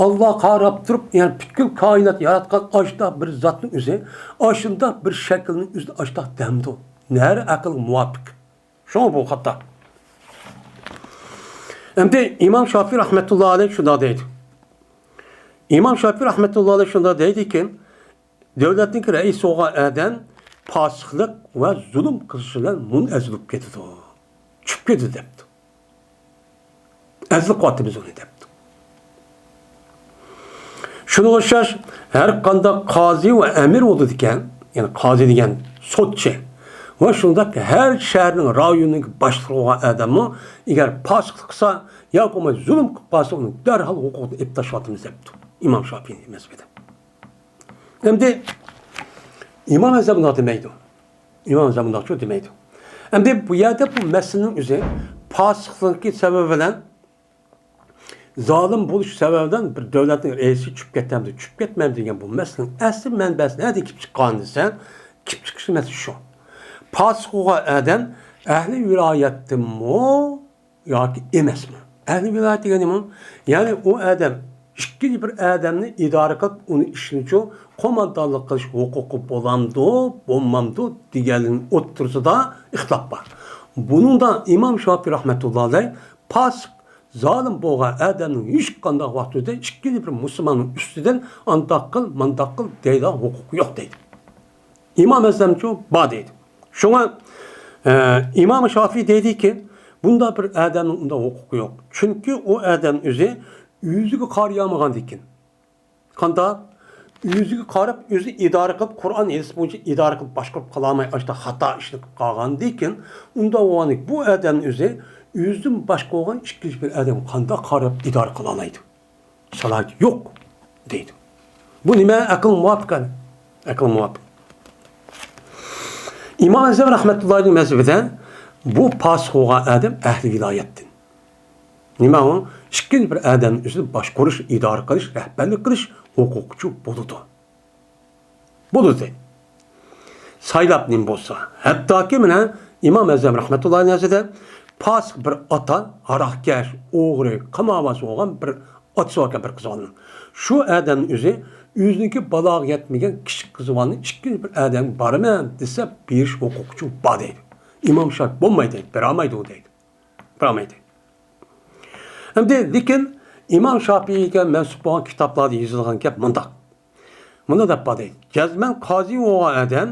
ئاللا قاراپ تۇرۇپ، يەنى پۈتكۈل كائىنات ياراتقان ئاشتاق بىر زاتنىڭ ئۆزى، ئاشۇنداق بىر شەكىلنىڭ ئۆزىدە ئاشتاق دەمدۇ؟ نەرە ئەقىلگە مۇۋاپىق؟ شۇڭا بۇ خاتا. ئەمدى ئىمام شافىي رەھمەتۇللا ئەلەيھ شۇنداق دەيدۇ. ئىمام شافىي رەھمەتۇللا ئەلەيھ شۇنداق دەيدىكى، دۆلەتنىڭكى رەئىسى بولغان ئادەم پاسىقلىق ۋە زۇلۇم قىلىش بىلەن مۇنئەزىل بولۇپ كېتىدۇ. چۈشۈپ كېتىدۇ دەپتۇ. ئەزىلىپ قوياتتى بىز ئۇنى دەپتۇ. شۇنىڭغا ئوخشاش ھەر قانداق قازى ۋە ئەمىر بولىدىكەن، يەنى قازى دېگەن سوتچى ۋە شۇنداق ھەر شەھەرنىڭ رايونىنىڭ باشلىقى بولغان ئادەممۇ ئەگەر پاسىقلىق قىلسا يا بولماي زۇلۇم قىلىپ قالسا ئۇنى دەرھال ھوقۇقتىن ئېلىپ تاشلاۋاتىمىز دەپتۇ ئىمام شافىي مەزھىپىدە. ئەمدى ئىمام ئەزەم بۇنداق دېمەيدۇ. ئىمام ئەزەم بۇنداقچۇ دېمەيدۇ. ئەمدى بۇ يەردە بۇ مەسىلىنىڭ ئۆزى پاسىقلىقى سەۋەبى بىلەن زالىم بولۇش سەۋەبىدىن بىر دۆلەتنىڭ رەئىسى چۈشۈپ كەتەمدۇ، چۈشۈپ كەتمەمدۇ دېگەن بۇ مەسىلىنىڭ ئەسلى مەنبەسى نەدىن كېلىپ چىققان دېسە، كېلىپ چىقىش مەسىلىسى شۇ. پاسىق بولغان ئادەم ئەھلى ۋىلايەتتىنمۇ ياكى ئەمەسمۇ؟ ئەھلى ۋىلايەت دېگەن نېمە؟ يەنى ئۇ ئادەم ئىككىنچى بىر ئادەمنى ئىدارە قىلىپ، ئۇنى ئىشىنىچۇ قوماندانلىق قىلىش ھوقۇقى بولامدۇ، بولمامدۇ دېگەننىڭ ئوتتۇرىسىدا ئىختىلاپ بار. بۇنىڭدا ئىمام شافىي رەھمەتۇللا ئەلەيھ پاسىق، زالىم بولغان ئادەمنىڭ ھېچقانداق ۋاقتىدا ئىككىنچى بىر مۇسۇلماننىڭ ئۈستىدىن ئانداق قىل، مانداق قىل دەيدىغان ھوقۇقى يوق دەيدۇ. ئىمام ئەزەمچۇ بار دەيدۇ. شۇڭا، ئە، ئىمام شافىي دەيدىكى، بۇنداق بىر ئادەمنىڭ ئۇنداق ھوقۇقى يوق. چۈنكى ئۇ ئادەم ئۆزى ئۆزىگە قارىيالمىغاندىكىن. قانداق؟ ئۆزىگە قاراپ، ئۆزى ئىدارە قىلىپ، قۇرئان ھەدىس بويىچە ئىدارە قىلىپ باشقۇرۇپ قالالماي، ئاشتا خاتا ئىشلىتىپ قالغاندىكىن، ئۇنداق بولغاندىكىن، بۇ ئادەمنى ئۆزى ئۆزىدىن باشقا بولغان ئىككىنچى بىر ئادەمگە قانداق قاراپ ئىدارە قىلالايدۇ؟ سالاھىيىتى يوق دەيدۇ. بۇ نېمە؟ ئەقىل مۇۋاپىق ئەمەس. ئەقىل مۇۋاپىق. ئىمام ئەزەم رەھمەتۇللاھىنىڭ مەزھىپىدە بۇ پاسىق بولغان ئادەم ئەھلى ۋىلايەتتىن. نېمە ئۇ؟ ئىككىنچى بىر ئادەمنى ئۆزىنى باشقۇرۇش، ئىدارە قىلىش، رەھبەرلىك قىلىش ھوقۇقىچۇ بولىدۇ. بولىدۇ. سايلاپ نېمە بولسا. ھەتتاكى مانا ئىمام ئەزەم رەھمەتۇللاھى نەزىرىدە پاسىق بىر ئاتا، ھاراقكەش، ئوغرى، قىمارۋاز بولغان بىر ئاتىسى باركەن بىر قىز بالىنىڭ. شۇ ئادەمنىڭ ئۆزى ئۆزىنىڭكى بالاغا يەتمىگەن كىچىك قىز بالىنى ئىككىنچى بىر ئادەمگە بارىمەن دېسە، بېرىش ھوقۇقىچۇ بار دەيدۇ. ئىمام شافىي بولمايدۇ دەيدۇ، بېرەلمەيدۇ دەيدۇ. بېرەلمەيدۇ. ئەمدى لېكىن ئىمام شافىيگە مەنسۇپ بولغان كىتابلاردا يېزىلغان گەپ مۇنداق. مۇنداق دەپ بار دەيدۇ. جەزمەن قازى بولغان ئادەم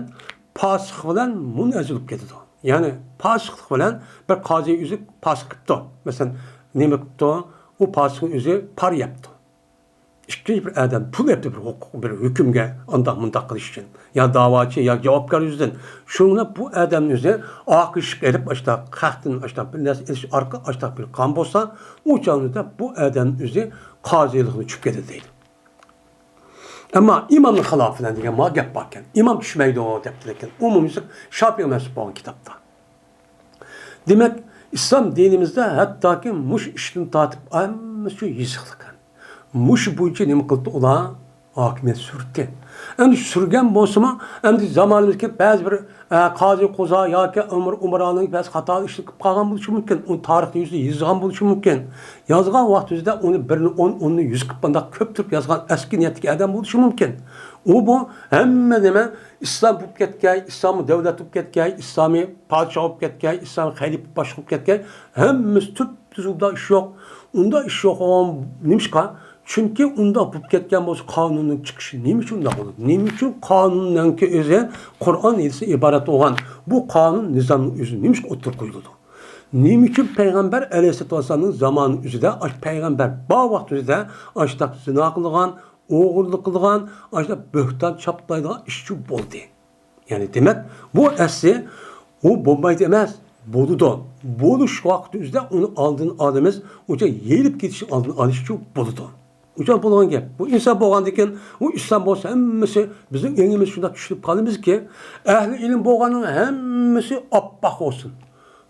پاسىق بىلەن مۇنەززە بولۇپ كېتىدۇ. يەنى پاسىقلىق بىلەن بىر قازى ئۆزى پاسىق قىپتۇ. مەسىلەن، نېمە قىپتۇ؟ ئۇ پاسىقنىڭ ئۆزى پارا يەپتۇ. ئىككىنچى بىر ئادەم پۇل ئېلىپتۇ بىر ھوقۇق، بىر ھۆكۈمگە ئانداق مۇنداق قىلىش ئۈچۈن. يا داۋاچى، يا جاۋابكار يۈزىدىن. شۇڭا بۇ ئادەمنى ئۆزى ئاقىشىق ئېلىپ، ئاشتاق خەقتىن ئاشتاق بىر نەرسە ئېلىش ئارقىلىق ئاشتاق بىر قان بولسا، ئۇ چاغدا بۇ ئادەم ئۆزى قازىلىقنى چۈشۈپ كېتىدۇ دەيدۇ. ئەمما ئىمامنىڭ خىلاپىدىن دېگەن ما گەپ باركەن. ئىمام چۈشمەيدۇ دەپتۇ، لېكىن ئومۇميۈزلۈك شافىئى مەزھىپى بولغان كىتابتا. دېمەك، ئىسلام دىنىمىزدا ھەتتاكى مۇشۇ ئىشتىن تارتىپ ھەممىسى يېزىقلىق. مۇشۇ بويىچە نېمە قىلدى ئۇلار؟ ھاكىمىيەت سۈردى. ئەمدى سۈرگەن بولسىمۇ، ئەمدى زامانىمىزدىكى بەزى بىر، ئە، قازى قۇزا ياكى ئۆمۈر ئۇمرانىڭ بەزى خاتا ئىشلىرى قىلىپ قالغان بولۇشى مۇمكىن. ئۇنى تارىختا يۈزى يېزىلغان بولۇشى مۇمكىن. يازغان ۋاقتىمىزدا ئۇنى بىرنى ئون، ئوننى يۈز قىلىپ بۇنداق كۆپتۈرۈپ يازغان ئەسكى نىيەتتىكى ئادەم بولۇشى مۇمكىن. ئۇ بۇ ھەممە نېمە ئىسلام بولۇپ كەتكەي، ئىسلامىي دۆلەت بولۇپ كەتكەي، ئىسلامىي پادىشاھ بولۇپ كەتكەي، ئىسلامىي خەلىپە باشلىق بولۇپ كەتكەي، ھەممىسى تۈپتۈز ئۇنداق ئىش يوق. ئۇنداق ئىش يوق بولغان نېمىشقا؟ چۈنكى ئۇنداق بولۇپ كەتكەن بولسا، قانۇننىڭ چىقىشى نېمە ئۈچۈن ئۇنداق بولىدۇ؟ نېمە ئۈچۈن قانۇننىڭكى ئۆزى قۇرئان ھەدىستىن ئىبارەت بولغان بۇ قانۇن نىزامنىڭ ئۆزى نېمىشقا ئوتتۇرىغا قويۇلىدۇ؟ نېمە ئۈچۈن پەيغەمبەر ئەلەيھىسسالاتۇ ۋەسسالامنىڭ زامانى ئۆزىدە، ئاشۇ پەيغەمبەر بار ۋاقتى ئۆزىدە ئاشۇنداق زىنا قىلغان، ئوغرىلىق قىلغان، ئاشۇنداق بۆھتان چاپلايدىغان ئىشچۇ بولدى؟ يەنى دېمەك، بۇ ئەسلى ئۇ بولمايدۇ ئەمەس، بولىدۇ. بولۇش ۋاقتى ئۆزىدە ئۇنى ئالدىنى ئالىمىز، ئۇچە يېيىلىپ كېتىشنى ئالدىنى ئالىشچۇ بولىدۇ. ئۇچە بولغان گەپ. بۇ ئىنسان بولغاندىكىن، ئۇ ئىسلام بولسا ھەممىسى بىزنىڭ ئېڭىمىز شۇنداق چۈشىنىپ قالىمىزكى، ئەھلى ئىلىم بولغاننىڭ ھەممىسى ئاپئاق بولسۇن.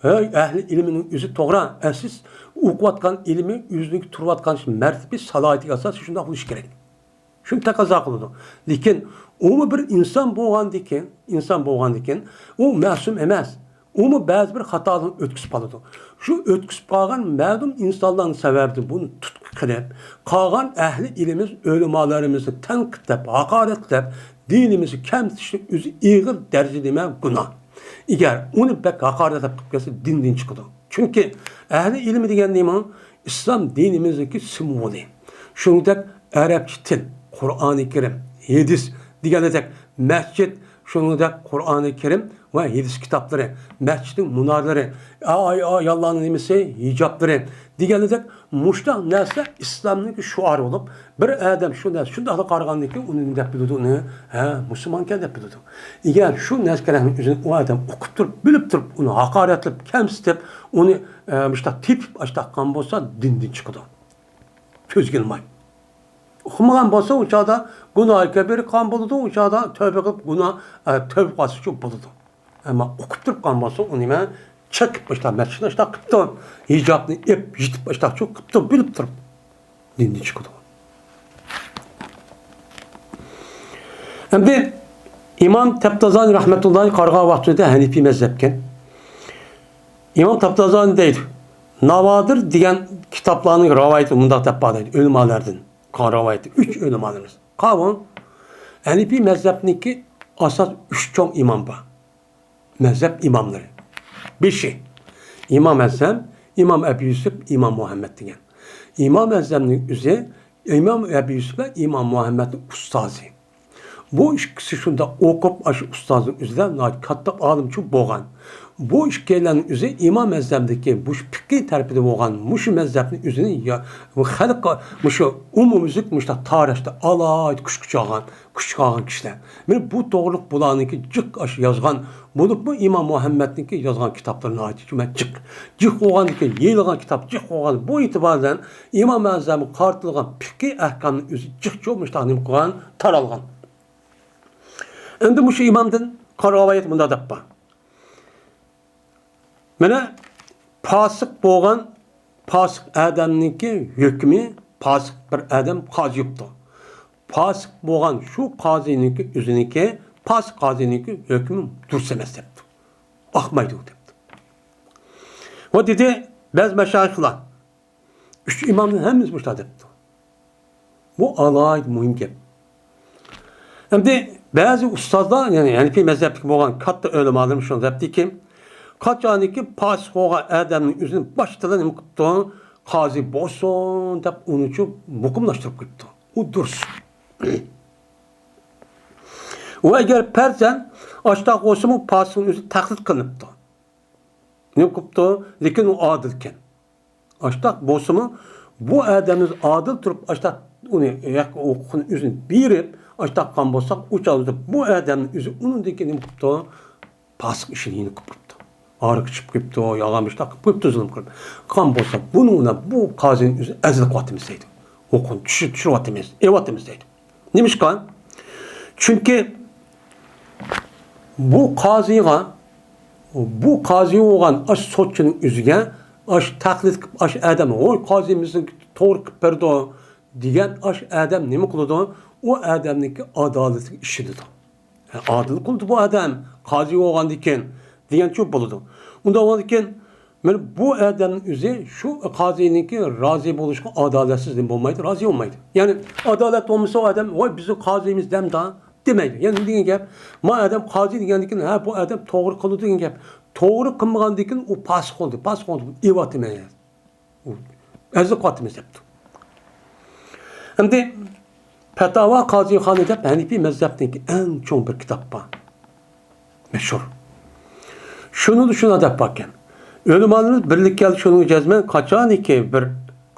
ھەي، ئەھلى ئىلمىنىڭ ئۆزى توغرا، ئەسلى ئوقۇۋاتقان ئىلمى ئۆزىنىڭكى تۇرۇۋاتقان مەرتىبە سالاھىيىتىگە ئاساسەن شۇنداق بولۇشى كېرەك. شۇنى تەقەززا قىلىدۇ. لېكىن ئۇمۇ بىر ئىنسان بولغاندىكىن، ئىنسان بولغاندىكىن، ئۇ مەسۇم ئەمەس. ئۇمۇ بەزى بىر خاتالارنى ئۆتكۈزۈپ قالىدۇ. شۇ ئۆتكۈزۈپ قالغان مەلۇم ئىنسانلارنىڭ سەۋەبىدىن بۇنى تۇتقا قىلىپ، قالغان ئەھلى ئىلىمىز، ئۆلىمالىرىمىزنى تەنقىدلەپ، ھاقارەتلەپ، دىنىمىزنى كەمسىتىشنى ئۆزى ئېغىر دەرىجىدە نېمە؟ گۇناھ. ئەگەر ئۇنى بەك ھاقارەتلەپ قىلىپ كەلسە، دىندىن چىقىدۇ. چۈنكى ئەھلى ئىلمى دېگەن نېمە؟ ئىسلام دىنىمىزدىكى سىمۋولى. شۇنىڭدەك ئەرەبچە تىل، قۇرئانى كەرىم، ھەدىس دېگەندەك، مەسچىت، شۇنىڭدەك قۇرئانى كەرىم ۋە ھەدىس كىتابلىرى، مەسچىتنىڭ مۇنارلىرى، ئاي-، ئاياللارنىڭ نېمىسى، ھىجابلىرى دېگەندەك، مۇشۇنداق نەرسە ئىسلامنىڭكى شوئارى بولۇپ، بىر ئادەم شۇ نەرسە شۇنداقلا قارىغاندىن كېيىن ئۇنى نېمە دەپ بىلىدۇ؟ ئۇنى، ھە، مۇسۇلمانكەن دەپ بىلىدۇ. ئەگەر شۇ نەرسە كېرەكنى ئۆزىنى ئۇ ئادەم ئۇقۇپ تۇرۇپ، بىلىپ تۇرۇپ، ئۇنى ھاقارەتلەپ، كەمسىتىپ، ئۇنى، ئە، مۇشۇنداق تېپىپ، ئاشتاق قىلغان بولسا، دىندىن چىقىدۇ. كۆزگە ئىلماي. ئۇقمىغان بولسا، ئۇ چاغدا گۇناھى كەبىرە قىلغان بولىدۇ، ئۇ چاغدا تەۋبە قىلىپ، گۇناھ، ئە، تەۋبە قىلسىچۇ بولىدۇ. ئەمما ئۇقۇپ تۇرۇپ قالغان بولسا، ئۇ نېمە؟ چېقىپ، ئاشتاق مەسچىتنى ئاشتاق قىپتۇ، ھىجابنى ئېپ، يېتىپ، ئاشتاقچۇ قىپتۇ، بىلىپ تۇرۇپ. دىندىن چىقىدۇ. ئەمدى ئىمام تەپتازانى رەھمەتۇللاھى قارىغان ۋاقتىدا ھەنىپىي مەزھەپكەن. ئىمام تەپتازانى دەيدۇ، ناۋادىر دېگەن كىتابلارنىڭ رىۋايىتى مۇنداق دەپ بار دەيدۇ، ئۆلىمالىرىدىن قالغان رىۋايىتى، ئۈچ ئۆلىمالىرىمىز. قاۋۇ، ھەنىپىي مەزھەپنىڭكى ئاساس ئۈچ چوڭ ئىمام بار. مەزھەپ ئىماملىرى. بېشى، ئىمام ئەزەم، ئىمام ئەبۇ يۈسۈپ، ئىمام مۇھەممەد دېگەن. ئىمام ئەزەمنىڭ ئۆزى ئىمام ئەبۇ يۈسۈپ ۋە ئىمام مۇھەممەدنىڭ ئۇستازى. بۇ ئىككىسى شۇنداق ئوقۇپ، ئاشۇ ئۇستازنىڭ ئۆزىدە ناھايىتى كاتتا ئالىمچۇ بولغان. بۇ ئىككىيلەننىڭ ئۆزى ئىمام ئەزەمدىكى مۇشۇ پىقھىي تەرىپىدە بولغان مۇشۇ مەزھەپنىڭ ئۆزىنى يا-، خەلق مۇشۇ ئومۇميۈزلۈك مۇشۇنداق تارىختا ئالاھىدە كۈچكە چالغان، كۈچ چىقارغان كىشىلەر. مانا بۇ توغرىلىق بۇلارنىڭكى جىق ئاشۇ يازغان، بولۇپمۇ ئىمام مۇھەممەدنىڭكى يازغان كىتابلىرى ناھايىتى جىق. جىق بولغاندىكىن، يېيىلغان كىتاب جىق بولغان، بۇ ئېتىبار بىلەن ئىمام ئەزەمگە قارىتىلغان پىقھىي ئەھكامنى ئۆزى جىقچە مۇشۇنداق نېمە قىلغان، تارالغان. ئەمدى مۇشۇ ئىمامدىن قارىغان رىۋايەت مۇنداق دەپ بار. مانا پاسىق بولغان، پاسىق ئادەمنىڭكى ھۆكمى، پاسىق بىر ئادەم قازى يوپتۇ. پاسىق بولغان شۇ قازىنىڭكى ئۆزىنىڭكى، پاسىق قازىنىڭكى ھۆكمى دۇرۇس ئەمەس دەپتۇ. ئاقمايدۇ دەپتۇ. ۋە دېدى، بەزى مەشايىخلار، ئۈچ ئىمامنىڭ ھەممىسى مۇشۇنداق دەپتۇ. بۇ ئالاھىدە مۇھىم گەپ. ئەمدى بەزى ئۇستازلار، يەنى ھەنىپىي مەزھەپتىكى بولغان كاتتا ئۆلىمالىرىمىز شۇنى دەپتىكى، قاچانكى پاسىق بولغان ئادەمنىڭ ئۆزىنى باشتىلا نېمە قىپتۇ، قازى بولسۇن دەپ ئۇنىچۇ مۇقىملاشتۇرۇپ قويۇپتۇ. ئۇ دۇرۇس. ئۇ ئەگەر پەرزەن ئاشتاق بولسىمۇ پاسىقنىڭ ئۆزى تەقلىد قىلىنىپتۇ. نېمە قىپتۇ؟ لېكىن ئۇ ئادىلكەن. ئاشتاق بولسىمۇ، بۇ ئادەمنى ئادىل تۇرۇپ، ئاشتاق ئۇنى ھەق ھوقۇقىنى ئۆزىنى بېرىپ، ئاشتاق قىلغان بولساق، ئۇ چاغدا بۇ ئادەمنى ئۆزى ئۇنىڭدىن كېيىن نېمە قىپتۇ؟ پاسىق ئىشىنى يېنىك قىلىپ قويۇپتۇ. ئارىغا چىقىپ قويۇپتۇ، يالغان مۇشتاق قىلىپ قويۇپتۇ، زۇلۇم قىلىپ. قىلغان بولسا، بۇنىڭ بىلەن بۇ قازىنىڭ ئۆزىنى ئەزىپ قويۇۋاتىمىز دەيدۇ. ھوقۇقىنى چۈشۈر-، چۈشۈرۈۋاتىمىز، ئېلىۋاتىمىز دەيدۇ. نېمىشقا؟ چۈنكى بۇ قازىغا، بۇ قازى بولغان ئاش سوتچىنىڭ ئۆزىگە ئاش تەقلىد قىلىپ، ئاش ئادەم، ۋوي، قازىمىزنىڭ توغرا قىلىپ بەردى دېگەن ئاش ئادەم نېمە قىلىدۇ؟ ئۇ ئادەمنىڭكى ئادالىتىگە ئىشىنىدۇ. ھە، ئادىل قىلدى بۇ ئادەم، قازى بولغاندىكىن دېگەنچۇ بولىدۇ. ئۇنداق بولغاندىكىن، مانا بۇ ئادەمنىڭ ئۆزى شۇ قازىنىڭكى رازى بولۇشقا ئادالەتسىز نېمە بولمايدۇ، رازى بولمايدۇ. يەنى ئادالەت بولمىسا ئۇ ئادەم، ۋاي، بىزنىڭ قازىمىز دەمدا دېمەيدۇ. يەنى نېمە دېگەن گەپ؟ ما ئادەم قازى دېگەندىكىن، ھە، بۇ ئادەم توغرا قىلىدۇ دېگەن گەپ. توغرا قىلمىغاندىكىن ئۇ پاسىق بولدى، پاسىق بولدى، ئېۋاتىمەن. ئەزىپ قاتىمىز دەپتۇ. ئەمدى پەتاۋا قازىخانى دەپ ھەنىپىي مەزھەپنىڭكى ئەڭ چوڭ بىر كىتاب بار. مەشھۇر. شۇنىڭدا شۇنداق دەپ باركەن. ئۆلىمالىرىمىز بىرلىككە كەلدى شۇنىڭغا جەزمەن، قاچانكى بىر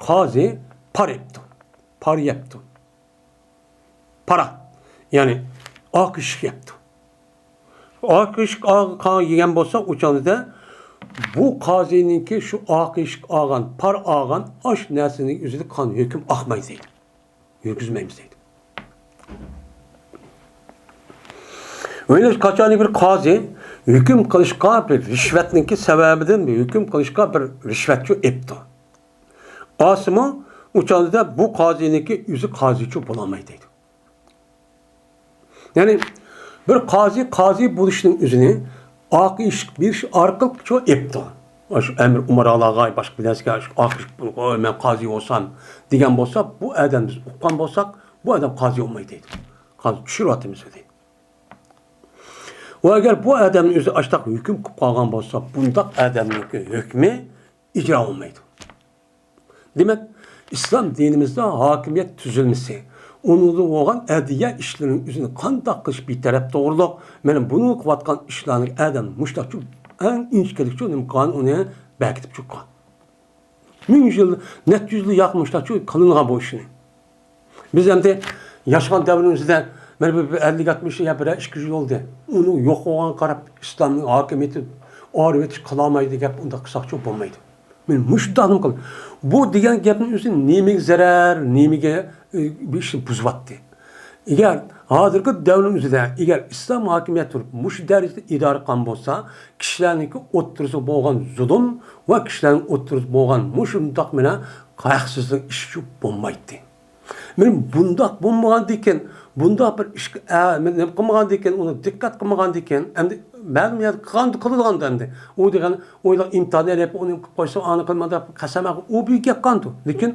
قازى پار ئېپتۇ. پار يەپتۇ. پارا، يەنى ئاق ئېشەك يەپتۇ. ئاق ئېشەك ئاغ-، قان يېگەن بولسا، ئۇ چاغدا بۇ قازىنىڭكى شۇ ئاق ئېشەك ئالغان، پار ئالغان ئاش نەرسىنىڭ ئۆزىدە قان ھۆكۈم ئاقمايدۇ دەيدۇ. يۈرگۈزمەيمىز دەيدۇ. ۋە قاچانكى بىر قازى ھۆكۈم قىلىشقا بىر رىشۋەتنىڭكى سەۋەبىدىن بىر ھۆكۈم قىلىشقا بىر رىشۋەتچۇ ئېپتۇ. ئالسىمۇ، ئۇ چاغدا بۇ قازىنىڭكى ئۆزى قازىچۇ بولالمايدۇ دەيدۇ. يەنى بىر قازى، قازى بولۇشنىڭ ئۆزىنى ئاق ئېشەك بېرىش ئارقىلىقچۇ ئېپتۇ. شۇ ئەمىر ئۇماراغا، باشقا بىلەسىگە، شۇ ئاق ئېشەك، «ۋوي، مەن قازى بولسام» دېگەن بولسا، بۇ ئادەم بىز ئۇققان بولساق، بۇ ئادەم قازى بولمايدۇ دەيدۇ. قازى چۈشۈرۈۋاتىمىز دەيدۇ. ۋە ئەگەر بۇ ئادەمنىڭ ئۆزى ئاشتاق ھۆكۈم قىلىپ قالغان بولسا، بۇنداق ئادەمنىڭكى ھۆكمى ئىجرا بولمايدۇ. دېمەك، ئىسلام دىنىمىزدا ھاكىمىيەت تۈزۈلمىسى، ئۇنىڭدا بولغان ئەدلىيە ئىشلىرىنىڭ ئۆزىنى قانداق قىلىش بىتەرەپ توغرۇلۇق، مانا بۇنىڭ قىلىۋاتقان ئىشلارنى ئادەم مۇشتاقچۇ ئەڭ ئىنچىكىلىكچۇ نېمە قىلغان، ئۇنى بەكىتىپ چىققان. مىڭ يىل، نەچچە يۈز يىل ياق مۇشتاقچۇ قىلىنغان بۇ ئىشنى. بىز ئەمدى ياشىغان دەۋرىمىزدە مانا بىر، بىر ئەللىك، ئاتمىش يا بىرەر ئىككى يۈز يىل بولدى. ئۇنىڭ يوق بولغانغا قاراپ، ئىسلامنىڭ ھاكىمىيىتى ئايرىۋېتىش قىلالمايدۇ دەپ ئۇنداق قىلساقچۇ بولمايدۇ. مانا مۇشۇنداق نېمە قىل-، بۇ دېگەن گەپنىڭ ئۆزى نېمىگە زەرەر، نېمىگە، ئى، بىر ئىشنى بۇزۇۋاتتى. ئەگەر ھازىرقى دەۋرنىڭ ئۆزىدە، ئەگەر ئىسلام ھاكىمىيەت تۇرۇپ، مۇشۇ دەرىجىدە ئىدارە قىلغان بولسا، كىشىلەرنىڭكى ئوتتۇرىسىدا بولغان زۇلۇم ۋە كىشىلەرنىڭ ئوتتۇرىسىدا بولغان مۇشۇنداق مانا ھەقسىزلىك ئىشى بولمايتتى. مانا بۇنداق بولمىغاندىكىن، بۇنداق بىر ئىشقا، ئە، نېمە قىلمىغاندىكىن، ئۇنى دىققەت قىلمىغاندىكىن، ئەمدى مەلۇم يەردە قىلغاندا قىلىدىغاندا ئەمدى. ئۇ دېگەن ئويلاپ ئىمتىھان ئېلىپ، ئۇنى قىلىپ قويسا، ئانى قىلما دەپ قەسەم ئەپ، ئۇ بىر گەپ قالىدۇ. لېكىن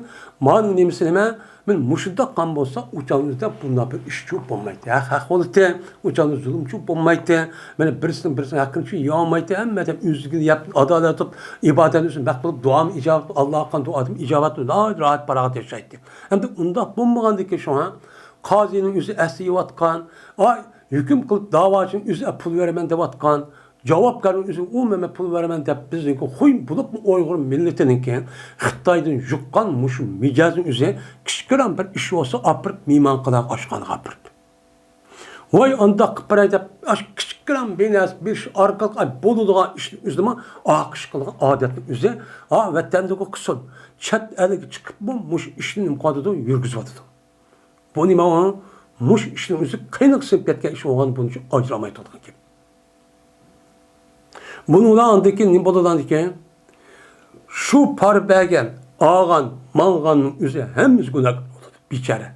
مانا نېمىسى نېمە؟ مانا مۇشۇنداق قىلغان بولسا، ئۇ چاغدا بۇنداق بىر ئىشچۇ بولمايتتى. ھەق، ھەق بولاتتى. ئۇ چاغدا زۇلۇمچۇ بولمايتتى. مانا بىرسىنىڭ بىرسىنىڭ ھەققىنى يېيەلمەيتتى. ھەممە ئادەم ئۆزىگە يەپ، ئادالەت قىلىپ، ئىبادەت ئۈچۈن بەخت بولۇپ، دۇئامۇ ئىجابەت، ئاللاغا قىلغان دۇئادىن ئىجابەت بىلەن راھەت پاراغەت ياشايتتى. ئەمدى ئۇنداق بولمىغاندىكىن شۇڭا قازىنىڭ ئۆزى ئەسلى يەۋاتقان، ئاي، ھۆكۈم قىلىپ داۋاچىنىڭ ئۆزى پۇل بېرىمەن دەۋاتقان، جاۋابكارنىڭ ئۆزى ئۇ مەن پۇل بېرىمەن دەپ بىزنىڭكى خۇي بولۇپمۇ ئۇيغۇر مىللىتىنىڭكى خىتايدىن يۇققان مۇشۇ مىجەزنىڭ ئۆزى كىچىككىنە بىر ئىش بولسا ئاپىرىپ مېھمانخانىغا ئاشخانىغا ئاپىرىدۇ. ۋاي ئانداق قىلىپ بېرەي دەپ ئاشۇ كىچىككىنە بىر نەرسە بېرىش ئارقىلىق بولىدىغان ئىشنىڭ ئۆزىدىمۇ ئالقىش قىلغان ئادەتنىڭ ئۆزى ھا ۋەتەندىكى قىلسۇن، چەت ئەلگە چىقىپمۇ مۇشۇ ئىشنى نېمە قىلىۋاتىدۇ، يۈرگۈزۈۋاتىدۇ. بۇ نېمە ئۇ؟ مۇشۇ ئىشنىڭ ئۆزى قېنىغا سىڭىپ كەتكەن ئىش بولغان بۇنىڭ ئۈچۈن ئاجرالماي تۇرىدىغان گەپ. بۇنىڭ بىلەن ئاندىن كېيىن نېمە بولىدۇ ئاندىن كېيىن؟ شۇ پارا بەرگەن، ئالغان، ماڭغاننىڭ ئۆزى ھەممىسى گۇناھكار بولىدۇ، بىچارە.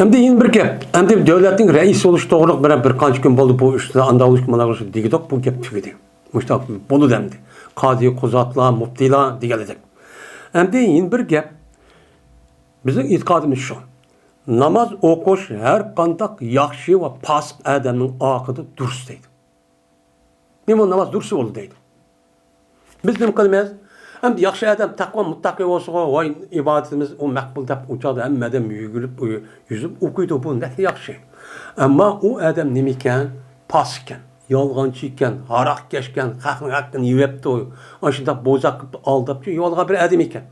ئەمدى يەنە بىر گەپ. ئەمدى دۆلەتنىڭ رەئىسى بولۇش توغرىلىق بىر، بىر قانچە كۈن بولدى بۇ ئىشتا ئانداق بولۇش، مانا بولۇش دېگۈدۇق، بۇ گەپ تۈگىدى. مۇشۇنداق بولىدۇ ئەمدى. قازى، قۇزاتلار، مۇپتىلار دېگەنلىدەك. ئەمدى يەنە بىر گەپ. بىزنىڭ ئېتىقادىمىز شۇ. ناماز ئوقۇش ھەر قانداق ياخشى ۋە پاسىق ئادەمنىڭ ئاقىدى دۇرۇس دەيدۇ. نېمە ناماز دۇرۇس بولدى دەيدۇ. بىز نېمە قىلىمىز؟ ئەمدى ياخشى ئادەم تەقۋا مۇتتەقى بولسىغۇ، ۋاي ئىبادىتىمىز ئۇ مەقبۇل دەپ ئۇ چاغدا ھەممە ئادەم يۈگۈرۈپ، يۈزۈپ ئوقۇيدۇ، بۇ نەقلى ياخشى. ئەمما ئۇ ئادەم نېمە ئىكەن؟ پاسىق ئىكەن، يالغانچى ئىكەن، ھاراقكەش ئىكەن، خەقنىڭ ھەققىنى يەۋېتىپتۇ، ئاشۇنداق بوزەك قىلىپ ئالداپچۇ يالغان بىر ئادەم ئىكەن.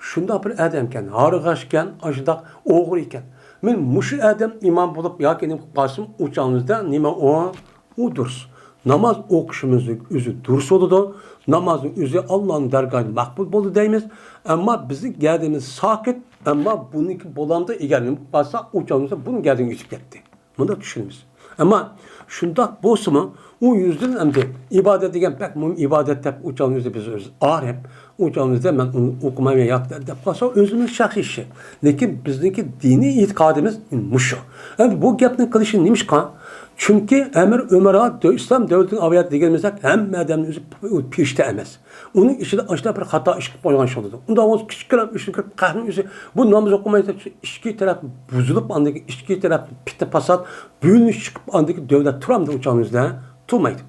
شۇنداق بىر ئادەم ئىكەن، ھارغاش ئىكەن، ئاشۇنداق ئوغرى ئىكەن. مەن مۇشۇ ئادەم ئىمام بولۇپ ياكى نېمە قىلىپ قالسىمۇ، ئۇ چاغىمىزدا نېمە ئۇ؟ ئۇ دۇرۇس. ناماز ئوقۇشىمىزنىڭ ئۆزى دۇرۇس بولىدۇ. نامازنىڭ ئۆزى ئاللانىڭ دەرگاھىدا مەقبۇل بولدى دەيمىز. ئەمما بىزنىڭ گەدىمىز ساقىت. ئەمما بۇنىڭكى بولامدۇ، ئەگەر نېمە قىلىپ قالسا، ئۇ چاغىمىزدا بۇنىڭ گەدىنى ئۆتۈپ كەتتى. مۇنداق چۈشىنىمىز. ئەمما شۇنداق بولسىمۇ، ئۇ يۈزدىن ئەمدى ئىبادەت دېگەن بەك مۇھىم ئىبادەت دەپ ئۇ چاغنىڭ ئۆزى بىز ئۆزى ئارىپ، ئۇ چاغنىڭ ئۆزىدە مەن ئۇنى ئوقۇمايمەن ياق دەپ قالسا، ئۆزىمىز شەخسىي ئىشى. لېكىن بىزنىڭكى دىنىي ئېتىقادىمىز مۇشۇ. ئەمدى بۇ گەپنى قىلىشى نېمىشقا؟ چۈنكى ئەمىر ئۆمەرا دۆ-، ئىسلام دۆلىتىنىڭ ئاۋايات دېگىنىمىزدەك ھەممە ئادەمنىڭ ئۆزى پ-، پېرىشتە ئەمەس. ئۇنىڭ ئىچىدە ئاشۇنداق بىر خاتا ئىش قىلىپ قويغان ئىش بولىدۇ. ئۇنداق بولسا كىچىككىنە ئىشنى كۆرۈپ، قەھرىنىڭ ئۆزى بۇ ناماز ئوقۇمايدۇ دەپ، ئىچكى تەرەپ بۇزۇلۇپ، ئاندىن كېيىن ئىچكى تەرەپ پىتنە پاسات، بۆلۈنۈش چىقىپ، ئاندىن كېيىن دۆلەت تۇرامدۇ ئۇ چاغنىڭ ئۆزىدە؟ تۇرمايدۇ.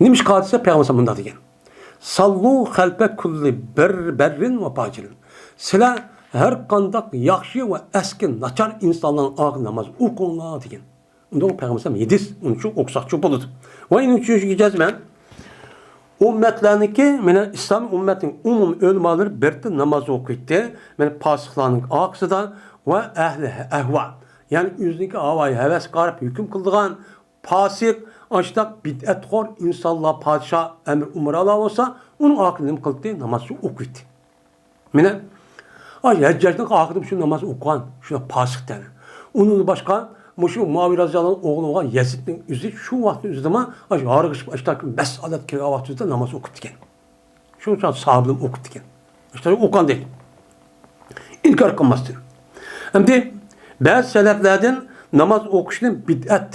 نېمىشقا دېسە، پەيغەمبەر مۇنداق دېگەن. ساللۇ خەلپە كۇللى بىر بەررىن ۋە پاجىرىن. سىلەر ھەر قانداق ياخشى ۋە ئەسكى ناچار ئىنسانلارنىڭ ئارقىدا ناماز ئوقۇڭلار دېگەن. ئۇنداق پەيغەمبەر ھەدىس، ئۇنچە ئوقۇساقچۇ بولىدۇ. ۋە يەنە ئۈچىنچى جەزمەن، ئۈممەتلەرنىڭكى، مانا ئىسلام ئۈممەتنىڭ ئومۇمىي ئۆلىمالىرى بىردىن ناماز ئوقۇيتتى. مانا پاسىقلارنىڭ ئارقىسىدا ۋە ئەھلى ئەھۋا، يەنى ئۆزىنىڭكى ھاۋايى ھەۋەسكە قاراپ ھۆكۈم قىلىدىغان پاسىق، ئاشۇنداق بىدئەتخور ئىنسانلار، پادىشاھ، ئەمىر ئۇمرالار بولسا، ئۇنىڭ ئارقىدىن نېمە قىلدى؟ نامازنى ئوقۇيتتى. مانا، ئاي، ھەججاجنىڭ ئارقىدىن شۇ ناماز ئوقۇغان، شۇ پاسىق تەن. ئۇنىڭدىن باشقا، مۇشۇ مۇئاۋىيە رازىياللاھۇنىڭ ئوغلى بولغان يەزىدنىڭ ئۆزى شۇ ۋاقىتنىڭ ئۆزىدىمۇ، ئاشۇ ھارغىشىپ، ئاشۇنداق مەست ھالەتكە كەلگەن ۋاقتىدا ناماز ئوقۇپتىكەن. شۇنىڭ ئۈچۈن ساھابىلىرىمۇ ئوقۇپتىكەن. شۇ ئوقۇغان دەيدۇ. ئىنكار قىلماستىن. ئەمدى بەزى سەلەپلەردىن ناماز ئوقۇشنى بىدئەت،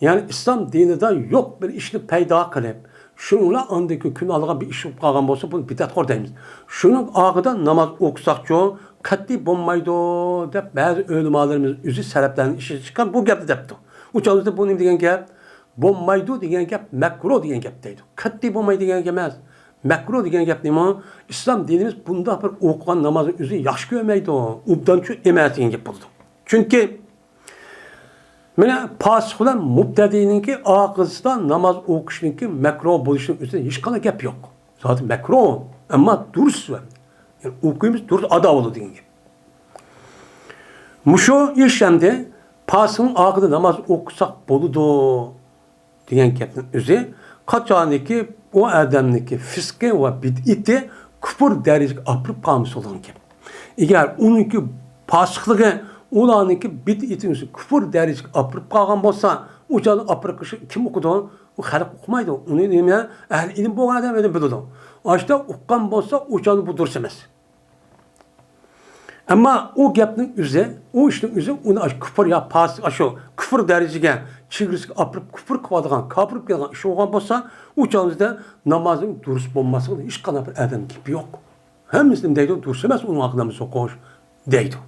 يەنى ئىسلام دىنىدا يوق بىر ئىشنى پەيدا قىلىپ، شۇنىڭ بىلەن ئاندىن كېيىن كۈن ئالغان بىر ئىش بولۇپ قالغان بولسا، بۇنى بىدئەتخور دەيمىز. شۇنىڭ ئارقىدا ناماز ئوقۇساقچۇ، قەتئىي بولمايدۇ، دەپ بەزى ئۆلىمالىرىمىز ئۆزى سەلەپلەرنىڭ ئىشىدىن چىققان بۇ گەپنى دەپتۇ. ئۇ چاغدا بۇ نېمە دېگەن گەپ؟ بولمايدۇ دېگەن گەپ مەكرۇ دېگەن گەپ دەيدۇ. قەتئىي بولمايدۇ دېگەن گەپ ئەمەس. مەكرۇ دېگەن گەپ نېمە؟ ئىسلام دىنىمىز بۇنداق بىر ئوقۇغان نامازنى ئۆزى ياخشى كۆرمەيدۇ، ئوبدانچۇ ئەمەس دېگەن گەپ بولىدۇ. چۈنكى مانا پاسىق بىلەن مۇبتەدىئنىڭكى ئارقىسىدا ناماز ئوقۇشنىڭكى مەكرۇ بولۇشىنىڭ ئۈستىدە ھېچقانداق گەپ يوق. زادى مەكرۇ، ئەمما دۇرۇس، يەنى ئوقۇيمىز، دۇرۇس ئادا بولىدۇ دېگەن گەپ. مۇشۇ ئىش ئەمدى پاسىقنىڭ ئارقىدا ناماز ئوقۇساق بولىدۇ دېگەن گەپنىڭ ئۆزى قاچانكى ئۇ ئادەمنىڭكى فىسقى ۋە بىدئىتى كۇپۇر دەرىجىگە ئاپىرىپ قالمىسا بولىدىغان گەپ. ئەگەر ئۇنىڭكى پاسىقلىقى، ئۇلارنىڭكى بىدئىتىنى كۇپۇر دەرىجىگە ئاپىرىپ قالغان بولسا، ئۇ چاغدا ئاپىرىپ قىلىشنى كىم ئوقۇيدۇ؟ ئۇ خەلق ئوقۇمايدۇ. ئۇنى نېمە؟ ئەھلى ئىلىم بولغان ئادەم ئىلىم بىلىدۇ. ئاشۇنداق ئۇققان بولسا، ئۇ چاغدا بۇ دۇرۇس ئەمەس. ئەمما ئۇ گەپنىڭ ئۆزى، ئۇ ئىشنىڭ ئۆزى ئۇنى ئاشۇ كۇپۇر يا پاسىق، ئاشۇ كۇپۇر دەرىجىگە، چېگرىسىگە ئاپىرىپ كۇپۇر قىلىۋاتىدىغان، كاپىر بولۇپ كېتىدىغان ئىش بولغان بولسا، ئۇ چاغدا نامازنىڭ دۇرۇس بولماسلىقىدا ھېچقانداق بىر ئادەم گېپى يوق. ھەممىسى نېمە دەيدۇ؟ دۇرۇس ئەمەس ئۇنىڭ ھەققىدە ناماز ئوقۇش دەيدۇ.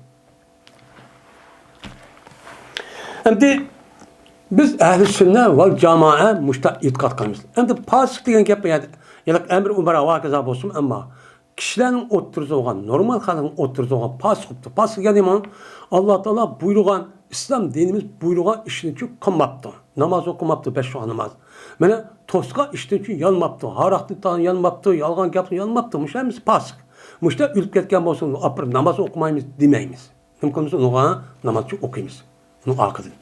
ئەمدى بىز ئەھلى سۈننە ۋەل جامائە مۇشۇنداق ئېتىقاد قىلىمىز. ئەمدى پاسىق دېگەن گەپ بۇ يەردە، يەنى ئەمىر ئۇمەر ۋە ھاكازا بولسۇن، ئەمما كىشىلەرنىڭ ئوتتۇرىسىغا بولغان، نورمال خەلقنىڭ ئوتتۇرىسىغا بولغان پاسىق بوپتۇ. پاسىق دېگەن نېمە؟ ئاللا تائالا بۇيرۇغان، ئىسلام دىنىمىز بۇيرۇغان ئىشنى قىلماپتۇ. ناماز ئوقۇماپتۇ، بەش ۋاق ناماز. مانا توسقان ئىشتىن يانماپتۇ، ھاراقتىن يانماپتۇ، يالغان گەپتىن يانماپتۇ. مۇشۇ ھەممىسى پاسىق. مۇشۇنداق ئۆلۈپ كەتكەن بولسا، ئاپىرىپ ناماز ئوقۇمايمىز دېمەيمىز. نېمە قىلىمىز؟ ئۇنىڭغا ناماز ئوقۇيمىز. ئۇنىڭ ئارقىدىن.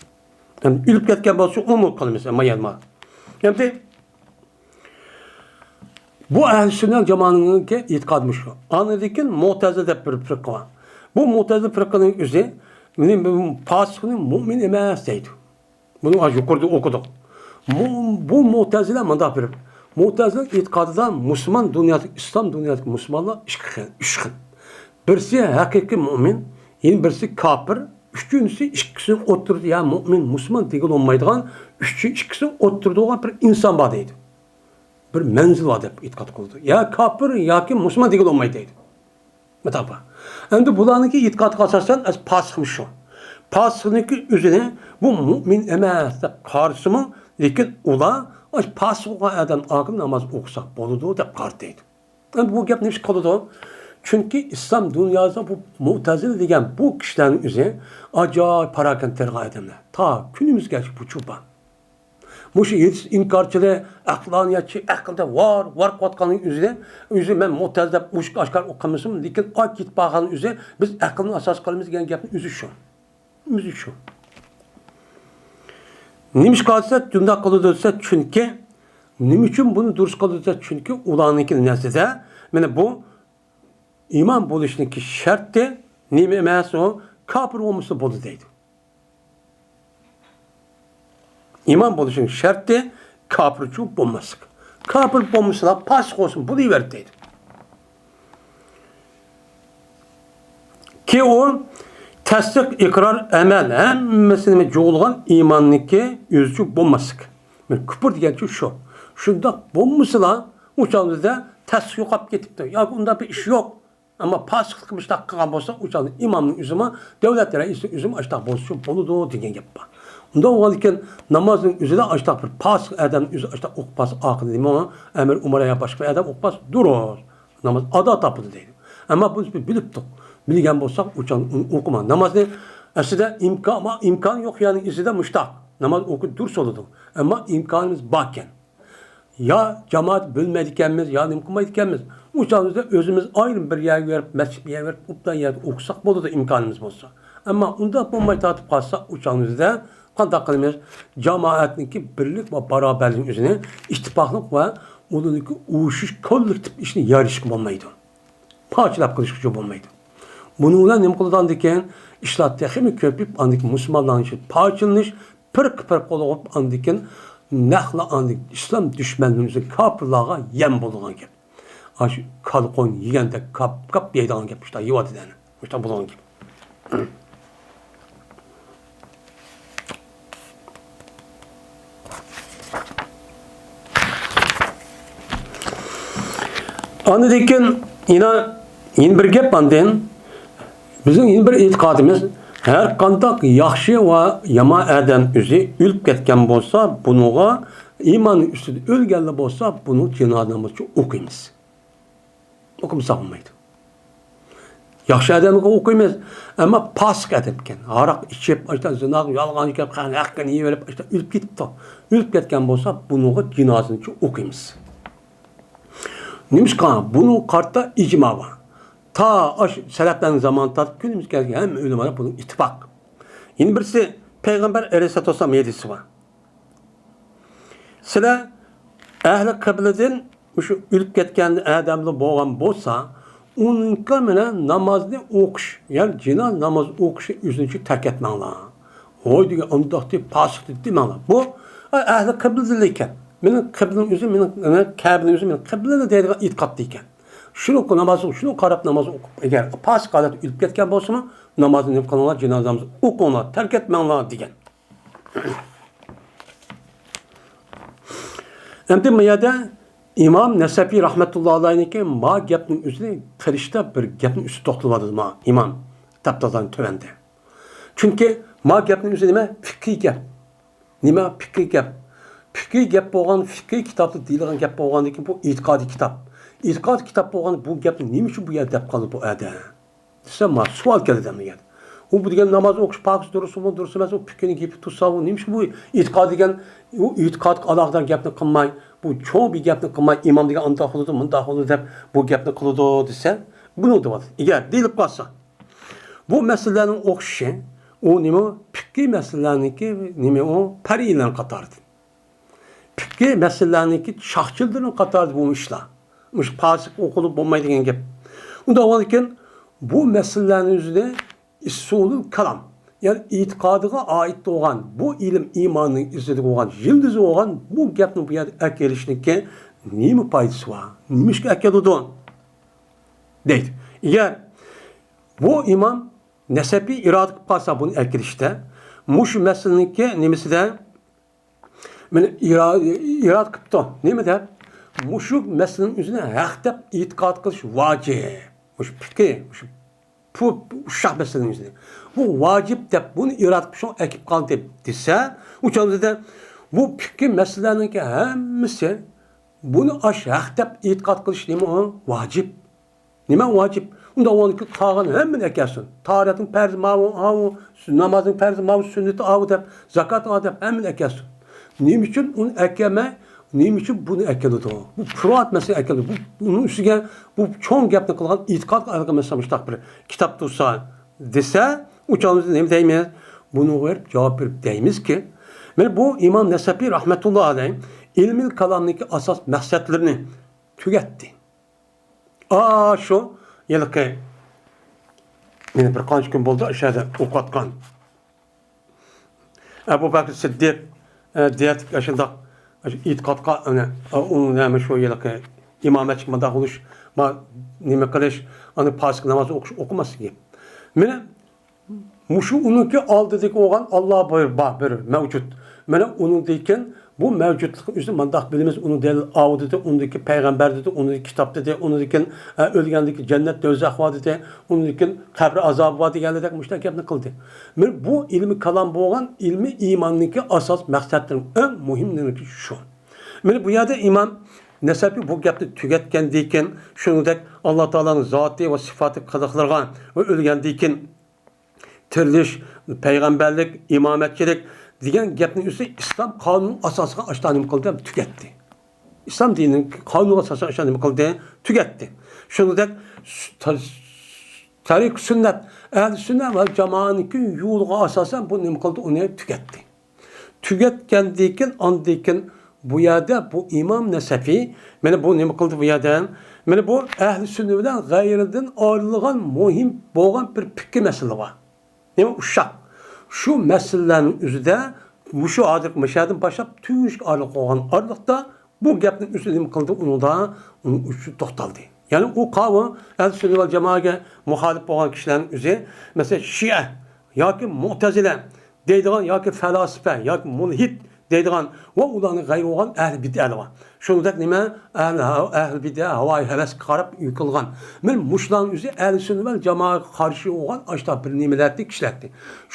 يەنى ئۆلۈپ كەتكەن بولسا، ئۇمۇ قىلىمىز، ئەمما يەنە. ئەمدى بۇ ئەھلى سۈننە جامائەتنىڭكى ئېتىقادى مۇشۇ. ئاندىن كېيىن مۇتەزىلە دەپ بىر پىرقە بار. بۇ مۇتەزىلە پىرقىنىڭ ئۆزى، مېنى پاسىقنى مۇئمىن ئەمەس دەيدۇ. بۇنى ھازىر يۇقىرىدا ئوقۇدۇق. مۇ-، بۇ مۇتەزىلە مۇنداق بىر، مۇتەزىلە ئېتىقادىدا مۇسۇلمان دۇنياسى، ئىسلام دۇنياسىدىكى مۇسۇلمانلار ئىككى خىل، ئۈچ خىل. بىرسى ھەقىقىي مۇئمىن، يەنە بىرسى كاپىر، ئۈچىنچىسى ئىككىسىنىڭ ئوتتۇرىدا يا مۇئمىن، مۇسۇلمان دېگىلى بولمايدىغان، ئۈچ، ئىككىسىنىڭ ئوتتۇرىدا بولغان بىر ئىنسان بار دەيدۇ. بىر مەنزىل بار دەپ ئېتىقاد قىلىدۇ. يا كاپىر ياكى مۇسۇلمان دېگىلى بولمايدۇ دەيدۇ. مۇتابىئە. ئەمدى بۇلارنىڭكى ئېتىقادىغا ئاساسەن، ئەس-، پاسىقمۇ شۇ. پاسىقنىڭكى ئۆزىنى بۇ مۇئمىن ئەمەس دەپ قارىسىمۇ، لېكىن ئۇلار، ئاش پاسىق بولغان ئادەم ئاقىل ناماز ئوقۇسا بولىدۇ دەپ قارىتىدۇ. ئەمدى بۇ گەپ نېمىشقا قالىدۇ؟ چۈنكى ئىسلام دۇنياسىدا بۇ مۇتەزىلە دېگەن بۇ كىشىلەرنىڭ ئۆزى ئاجايىپ پاراكەندە تېرىغان ئادەملەر. تا كۈنىمىزگىچە بۇ چۇ بار. مۇشۇ ھېدىس ئىنكارچىلىرى، ئەقلانىيەتچى، ئەقىلدە ۋار، ۋار قىلىۋاتقاننىڭ ئۆزىدە، ئۆزى مەن مۇتەزىلە دەپ ئوچۇق ئاشكارا قىلمىسۇن، لېكىن ئاي كېتىپ بارغان ئۆزى، بىز ئەقىلنى ئاساس قىلىمىز دېگەن گەپنىڭ ئۆزى شۇ. ئۆزى شۇ. نېمىشقا دېسە، شۇنداق قىلىدۇ دېسە، چۈنكى، نېمە ئۈچۈن بۇنى دۇرۇس قىلىدۇ دېسە، چۈنكى ئۇلارنىڭكى نەزىرىدە، مانا بۇ ئىمان بولۇشنىڭكى شەرتى نېمە ئەمەس ئۇ؟ كاپىر بولمىسا بولدى دەيدۇ. ئىمان بولۇشنىڭ شەرتى كاپىرچۇ بولماسلىق. كاپىر بولمىسىلا پاسىق بولسۇن، بولۇۋەردى دەيدۇ. كى ئۇ تەستىق، ئىقرار، ئەمەل ھەممىسىنى جۇغلىغان ئىماننىڭكى ئۆزىچۇ بولماسلىق. مانا كۇپۇر دېگەنچۇ شۇ. شۇنداق بولمىسىلا ئۇ چاغدا تەستىق يوقاپ كېتىپتۇ. ياكى ئۇنداق بىر ئىش يوق. ئەمما پاسىقلىق مۇشۇنداق قىلغان بولسا، ئۇ چاغدا ئىمامنىڭ ئۆزىمۇ، دۆلەت رەئىسىنىڭ ئۆزىمۇ ئاشۇنداق بولسا بولىدۇ دېگەن گەپ بار. ئۇنداق بولغاندىكىن نامازنىڭ ئۆزىدە ئاشۇنداق بىر پاسىق ئادەمنىڭ ئۆزى ئاشۇنداق ئوقۇپ قالسا، ئاقىدە نېمە ئەمىر ئۇمارا يا باشقا بىر ئادەم ئوقۇپ قالسا دۇرۇس. ناماز ئادا تاپىدۇ دەيدۇ. ئەمما بۇنى بىز بىلىپتۇق. بىلگەن بولساق، ئۇ چاغدا ئۇنى ئوقۇما. نامازنى ئەسلىدە ئىمكان، ئىمكان يوق يەرنىڭ ئىزىدا مۇشتاق. ناماز ئوقۇپ دۇرۇس بولىدۇ. ئەمما ئىمكانىمىز باركەن. يا جامائەت بۆلمەيدىكەنمىز، يا نېمە قىلمايدىكەنمىز. ئۇ چاغىمىزدا ئۆزىمىز ئايرىم بىر يەرگە بېرىپ، مەسچىتكە بېرىپ، ئوبدان يەردە ئوقۇساق بولىدۇ، ئىمكانىمىز بولسا. ئەمما ئۇنداق بولماي تارتىپ قالسا، ئۇ چاغىمىزدا قانداق قىلىمىز؟ جامائەتنىڭكى بىرلىك ۋە باراۋەرلىكىنى ئۆزىنى ئىتتىپاقلىق ۋە ئۇنىڭدىكى ئۇيۇشۇش، كوللېكتىپ ئىشنى يارىشىشقا بولمايدۇ. پارچىلاپ قىلىشقىچۇ بولمايدۇ. بۇنىڭ بىلەن نېمە قىلىدۇ ئاندىن كېيىن؟ ئىشلار تېخىمۇ كۆپىيىپ، ئاندىن كېيىن مۇسۇلمانلارنىڭ ئىچىدە پارچىلىنىش، پىرقە-پىرقە بولۇپ، ئاندىن كېيىن نەقلا ئاندىن ئىسلام دۈشمەنلىرىمىزنىڭ كاپىرلارغا يەم بولىدىغان گەپ. ئاشۇ كالا قوينى يېگەندەك كاپ-كاپ يەيدىغان گەپ، مۇشۇنداق يېۋاتىدۇ يەنە. مۇشۇنداق بولىدىغان گەپ. ئاندىن كېيىن يەنە، يەنە بىر گەپ ئاندىن. بىزنىڭ يەنە بىر ئېتىقادىمىز، ھەر قانداق ياخشى ۋە يامان ئادەم ئۆزى ئۆلۈپ كەتكەن بولسا، بۇنىڭغا ئىماننىڭ ئۈستىدە ئۆلگەنلا بولسا، بۇنىڭ جىنازا نامىزىنى ئوقۇيمىز. ئوقۇمىسا بولمايدۇ. ياخشى ئادەمگە ئوقۇيمىز، ئەمما پاسىق ئادەمكەن. ھاراق ئىچىپ، ئاشتا زىناغا، يالغان گەپ، خەقنىڭ ھەققىنى يېۋېلىپ، ئاشتا ئۆلۈپ كېتىپتۇ. ئۆلۈپ كەتكەن بولسا، بۇنىڭغا جىنازىنى ئوقۇيمىز. نېمىشقا؟ بۇنىڭغا قارىتا ئىجما بار. تا ئاشۇ سەلەپلەرنىڭ زامانى تارتىپ كۈنىمىزگە كەلگەن ھەممە ئۆلىمالار بۇنىڭغا ئىتتىپاق. يەنە بىرسى، پەيغەمبەر ئەلەيھىسسالاتۇ ۋەسسالام ھەدىسى بار. سىلەر ئەھلى قىبلىدىن مۇشۇ ئۆلۈپ كەتكەن ئادەملەر بولغان بولسا، ئۇنىڭكى مانا نامازنى ئوقۇش، يەنى جىنازا ناماز ئوقۇشنى ئۆزىنىڭچە تەرك ئەتمەڭلار. ۋوي دېگەن ئۇنداق دەپ پاسىق دېمەڭلار. بۇ ئەھلى قىبلىدىن ئىكەن. مېنىڭ قىبلىم ئۆزى، مېنىڭ، مېنىڭ كەبىم ئۆزى، مېنىڭ قىبلىم دەيدىغان ئېتىقادتا ئىكەن. شۇنىڭغا ناماز، شۇنىڭغا قاراپ ناماز ئوقۇپ، ئەگەر پاسىق ھالەتتە ئۆلۈپ كەتكەن بولسىمۇ، نامازنى نېمە قىلىڭلار، جىنازا نامىزى ئوقۇڭلار، تەرك ئەتمەڭلار دېگەن. ئەمدى بۇ يەردە ئىمام نەسەپى رەھمەتۇللا ئەلەيھنىڭكى ما گەپنىڭ ئۆزىنى قىلىشتا بىر گەپنىڭ ئۈستىدە توختىلىۋاتىدۇ ما ئىمام تاپتازان تۆۋەندە. چۈنكى ما گەپنىڭ ئۆزى نېمە؟ پىقھىي گەپ. نېمە پىقھىي گەپ؟ پىقھىي گەپ بولغان، پىقھىي كىتابتا دېيىلگەن گەپ بولغاندىن كېيىن بۇ ئېتىقادىي كىتاب. ئېتىقادىي كىتاب بولغان بۇ گەپنى نېمە ئۈچۈن بۇ يەردە دەپ قالدى بۇ ئادەم؟ دېسە، ما سوئال كەلدى دېگەن. ئۇ بۇ دېگەن ناماز ئوقۇش پاكىز دۇرۇسمۇ، دۇرۇس ئەمەسمۇ، پىقھىنىڭ گېپى تۇرسا، ئۇ نېمىشقا بۇ ئېتىقاد دېگەن، ئۇ ئېتىقادقا ئالاقىدار گەپنى قىلماي، بۇ چوڭ بىر گەپنى قىلماي، ئىمام دېگەن ئانداق قىلىدۇ، مۇنداق قىلىدۇ دەپ بۇ گەپنى قىلىدۇ دېسە، بۇنى دەۋاتىدۇ. ئەگەر دېيىلىپ قالسا، بۇ مەسىلىلەرنىڭ ئوخشىشى، ئۇ نېمە؟ پىقھىي مەسىلىلەرنىڭكى نېمە ئۇ؟ پەرئىيلەرنىڭ قاتارىدىن. پىقھىي مەسىلىلەرنىڭكى چاقچىلىرىنىڭ قاتارىدا بۇ ئىشلار. مۇشۇ پاسىق ئوقۇلۇپ بولمايدىغان گەپ. ئۇنداق بولغاندىكىن بۇ مەسىلىلەرنىڭ ئۆزىدە ئۇسۇلۇل كالام، يەنى ئېتىقادىغا ئائىت بولغان، بۇ ئىلىم ئىماننىڭ ئىزىدا بولغان، يىلتىزى بولغان بۇ گەپنى بۇ يەردە ئەكېلىشنىڭكى نېمە پايدىسى بار؟ نېمىشقا ئەكېلىدۇ؟ دەيدۇ. ئەگەر بۇ ئىمام نەسەپى ئىرادە قىلىپ قالسا بۇنى ئەكېلىشتە، مۇشۇ مەسىلىنىڭكى نېمىسىدە، مانا ئىرا-، ئىرادە قىپتۇ. نېمە دەپ؟ مۇشۇ مەسىلىنىڭ ئۆزىنى ھەق دەپ ئېتىقاد قىلىش ۋاجىپ. مۇشۇ پىقھى، مۇشۇ پۇ-، ئۇششاق مەسىلىنىڭ ئۆزىنى. بۇ ۋاجىپ دەپ، بۇنى ئىرادە قىلىپ شۇڭا ئەكىپ قالدى دېسە، ئۇ چاغدا بۇ پىقھى مەسىلىلەرنىڭكى ھەممىسى بۇنى ئاش ھەق دەپ ئېتىقاد قىلىش نېمە ئۇ؟ ۋاجىپ. نېمە ۋاجىپ؟ ئۇنداق بولغاندىكىن قالغان ھەممىنى ئەكەلسۇن. تاھارەتنىڭ پەرزى ماۋۇ، ئاۋۇ، نامازنىڭ پەرزى ماۋۇ، سۈننىتى ئاۋۇ دەپ، زاكات ئاۋۇ دەپ ھەممىنى ئەكەلسۇن. نېمە ئۈچۈن ئۇنى ئەكەلمەي، نېمە ئۈچۈن بۇنى ئەكېلىدۇ؟ بۇ پۇرات مەسىلىنى ئەكېلىدۇ. بۇ، بۇنىڭ ئۈستىگە بۇ چوڭ گەپنى قىلغان ئېتىقادقا ئالاقە مەسىلە مۇشۇنداق بىر كىتاب تۇرسا دېسە، ئۇ چاغدا بىز نېمە دەيمىز؟ بۇنىڭغا بېرىپ جاۋاب بېرىپ دەيمىزكى، مانا بۇ ئىمام نەسەپى رەھمەتۇللا ئەلەيھ ئىلمىل كالامنىڭكى ئاساس مەقسەتلىرىنى تۈگەتتى. ئاشۇ ھېلىقى، مېنى بىر قانچە كۈن بولدى ئاشۇ يەردە ئوقۇۋاتقان ئەبۇ بەكرى سىددىق، ئە، دېيەتتىك ئاشۇنداق، ئاشۇ ئېتىقادقا، ئەنە، ئۇ نېمە شۇ ھېلىقى ئىمامەتچىگە مۇنداق بولۇش، ما-، نېمە قىلىش، ئاندىن پاسىق ناماز ئوقۇش، ئوقۇماسلىق گەپ. مانا مۇشۇ ئۇنىڭكى ئالدىدىكى بولغان ئاللا بىر بار، بىر مەۋجۇت. مانا ئۇنىڭدىن كېيىن بۇ مەۋجۇتلۇقنىڭ ئۆزىنى مانداق بىلىمىز، ئۇنىڭ دەلىل ئاۋۇ دېدى، ئۇنىڭدىكى پەيغەمبەر دېدى، ئۇنىڭدىكى كىتاب دېدى، ئۇنىڭدىن كېيىن، ئە، ئۆلگەندىن كېيىن جەننەت، دوزاخ بار دېدى، ئۇنىڭدىن كېيىن قەبرە ئازابى بار دېگەندەك مۇشۇنداق گەپنى قىلدى. مانا بۇ ئىلمى كالام بولغان ئىلمى ئىماننىڭكى ئاساس مەقسەتلىرىنىڭ ئەڭ مۇھىملىرىنىڭكى شۇ. مانا بۇ يەردە ئىمام نەسەپى بۇ گەپنى تۈگەتكەندىن كېيىن، شۇنىڭدەك ئاللا تائالانىڭ زاتى ۋە سىپاتى قىلىقلىرىغا ۋە ئۆلگەندىن كېيىن تىرىلىش، پەيغەمبەرلىك، ئىمامەتچىلىك دېگەن گەپنىڭ ئۆزى ئىسلام قانۇنىنىڭ ئاساسىغا ئاشتا نېمە قىلدى؟ تۈگەتتى. ئىسلام دىنىنىڭ قانۇنىغا ئاساسەن ئاشتا نېمە قىلدى؟ تۈگەتتى. شۇنىڭدەك سۈ-، تا-، تەرىق سۈننەت، ئەھلى سۈننە ۋە جامائەتنىڭكى يولىغا ئاساسەن بۇ نېمە قىلدى؟ ئۇنى تۈگەتتى. تۈگەتكەندىن كېيىن، ئاندىن كېيىن بۇ يەردە بۇ ئىمام نەسەفى، مانا بۇ نېمە قىلدى بۇ يەردە؟ مانا بۇ ئەھلى سۈننە بىلەن غەيرىدىن ئايرىلغان مۇھىم بولغان بىر پىقھىي مەسىلە بار. نېمە ئۇششاق؟ شۇ مەسىلىلەرنىڭ ئۆزىدە مۇشۇ ھازىرقى مۇشۇ يەردىن باشلاپ تۈگىگىچە ئايرىلىپ قالغان ئارىلىقتا بۇ گەپنىڭ ئۈستىدە نېمە قىلدى؟ ئۇنىڭدا، ئۇنىڭ ئۈچۈن توختالدى. يەنى ئۇ قاۋۇ ئەھلى سۈننە ۋەل جامائەگە مۇخالىپ بولغان كىشىلەرنىڭ ئۆزى، مەسىلەن، شىئە ياكى مۇئتەزىلە دەيدىغان ياكى پەلاسىپە ياكى مۇلھىد دەيدىغان ۋە ئۇلارنىڭ غەيرى بولغان ئەھلى بىدئەلەر بار. شۇنىڭدەك نېمە؟ ئەھلى ھە-، ئەھلى بىدئە ھاۋايى ھەۋەسكە قاراپ قىلغان. مانا مۇشۇلارنىڭ ئۆزى ئەھلى سۈننە ۋەل جامائەگە قارشى بولغان ئاشۇنداق بىر نېمىلەردىن كىشىلەردى.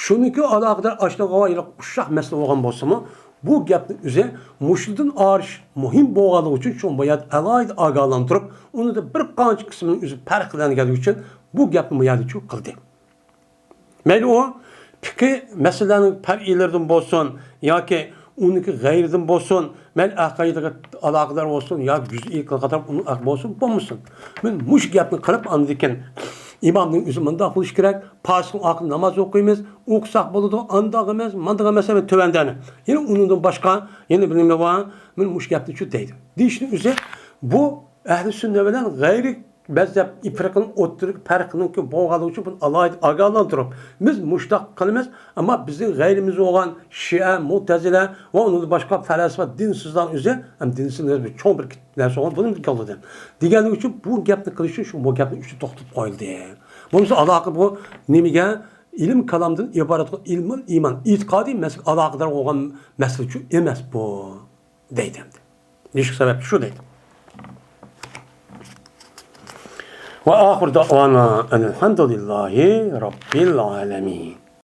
شۇنىڭكى ئالاقىدار ئاشۇنداق ئۇششاق مەسىلە بولغان بولسىمۇ، بۇ گەپنىڭ ئۆزى مۇشۇدىن ئارىش مۇھىم بولغانلىقى ئۈچۈن شۇ بۇ يەردە ئالاھىدە ئاگاھلاندۇرۇپ، ئۇنىڭدا بىر قانچە قىسمىنىڭ ئۆزى پەرقلەنگەنلىكى ئۈچۈن بۇ گەپنى بۇ يەردە شۇ قىلدى. مەيلى ئۇ پىقھىي مەسىلىلەرنىڭ پەرئىيلىرىدىن بولسۇن ياكى ئۇنىڭكى غەيرىدىن بولسۇن، مەيلى ئەقىدىگە ئالاقىدار بولسۇن ياكى جۈزئىي قىلغا تەرەپ ئۇنىڭ بولسۇن، بولمىسۇن. مەن مۇشۇ گەپنى قىلىپ ئاندىن كېيىن ئىمامنىڭ ئۆزى مۇنداق بولۇشى كېرەك، پاسىقنىڭ ئارقىدىن ناماز ئوقۇيمىز، ئوقۇساق بولىدۇ، ئانداق ئەمەس، مانداق ئەمەس، ئەمەس تۆۋەندە. يەنى ئۇنىڭدىن باشقا يەنە بىر نېمە بار؟ مانا مۇشۇ گەپنى شۇ دەيدۇ. دېيىشنىڭ ئۆزى بۇ ئەھلى سۈننە بىلەن غەيرىي مەزھەپ پىرقىنىڭ ئوتتۇرىدىكى پەرقنىڭكى بولغانلىقى ئۈچۈن بۇنى ئالاھىدە ئاگاھلاندۇرۇپ، بىز مۇشۇنداق قىلىمىز، ئەمما بىزنىڭ غەيرىمىز بولغان شىئە، مۇتەزىلە ۋە ئۇنىڭدىن باشقا پەلسەپە دىنسىزلار ئۆزى، ھەم دىنسىز بىر چوڭ بىر نەرسە بولغان، بۇنى كالدىدى. دېگەنلىكى ئۈچۈن بۇ گەپنى قىلىش ئۈچۈن شۇ بۇ گەپنى ئۈچتە توختىتىپ قويۇلدى. بولمىسا ئالاقە بۇ نېمىگە؟ ئىلىم كالامدىن ئىبارەت بولغان ئىلمۇل ئىمان، ئېتىقادىي مەسىلىگە ئالاقىدار بولغان مەسىلە ئۈچۈن ئەمەس بۇ، دەيدۇ ئەمدى. نېمە سەۋەبتىن شۇ دەيدۇ. وآخر دعوانا أن الحمد لله رب العالمين.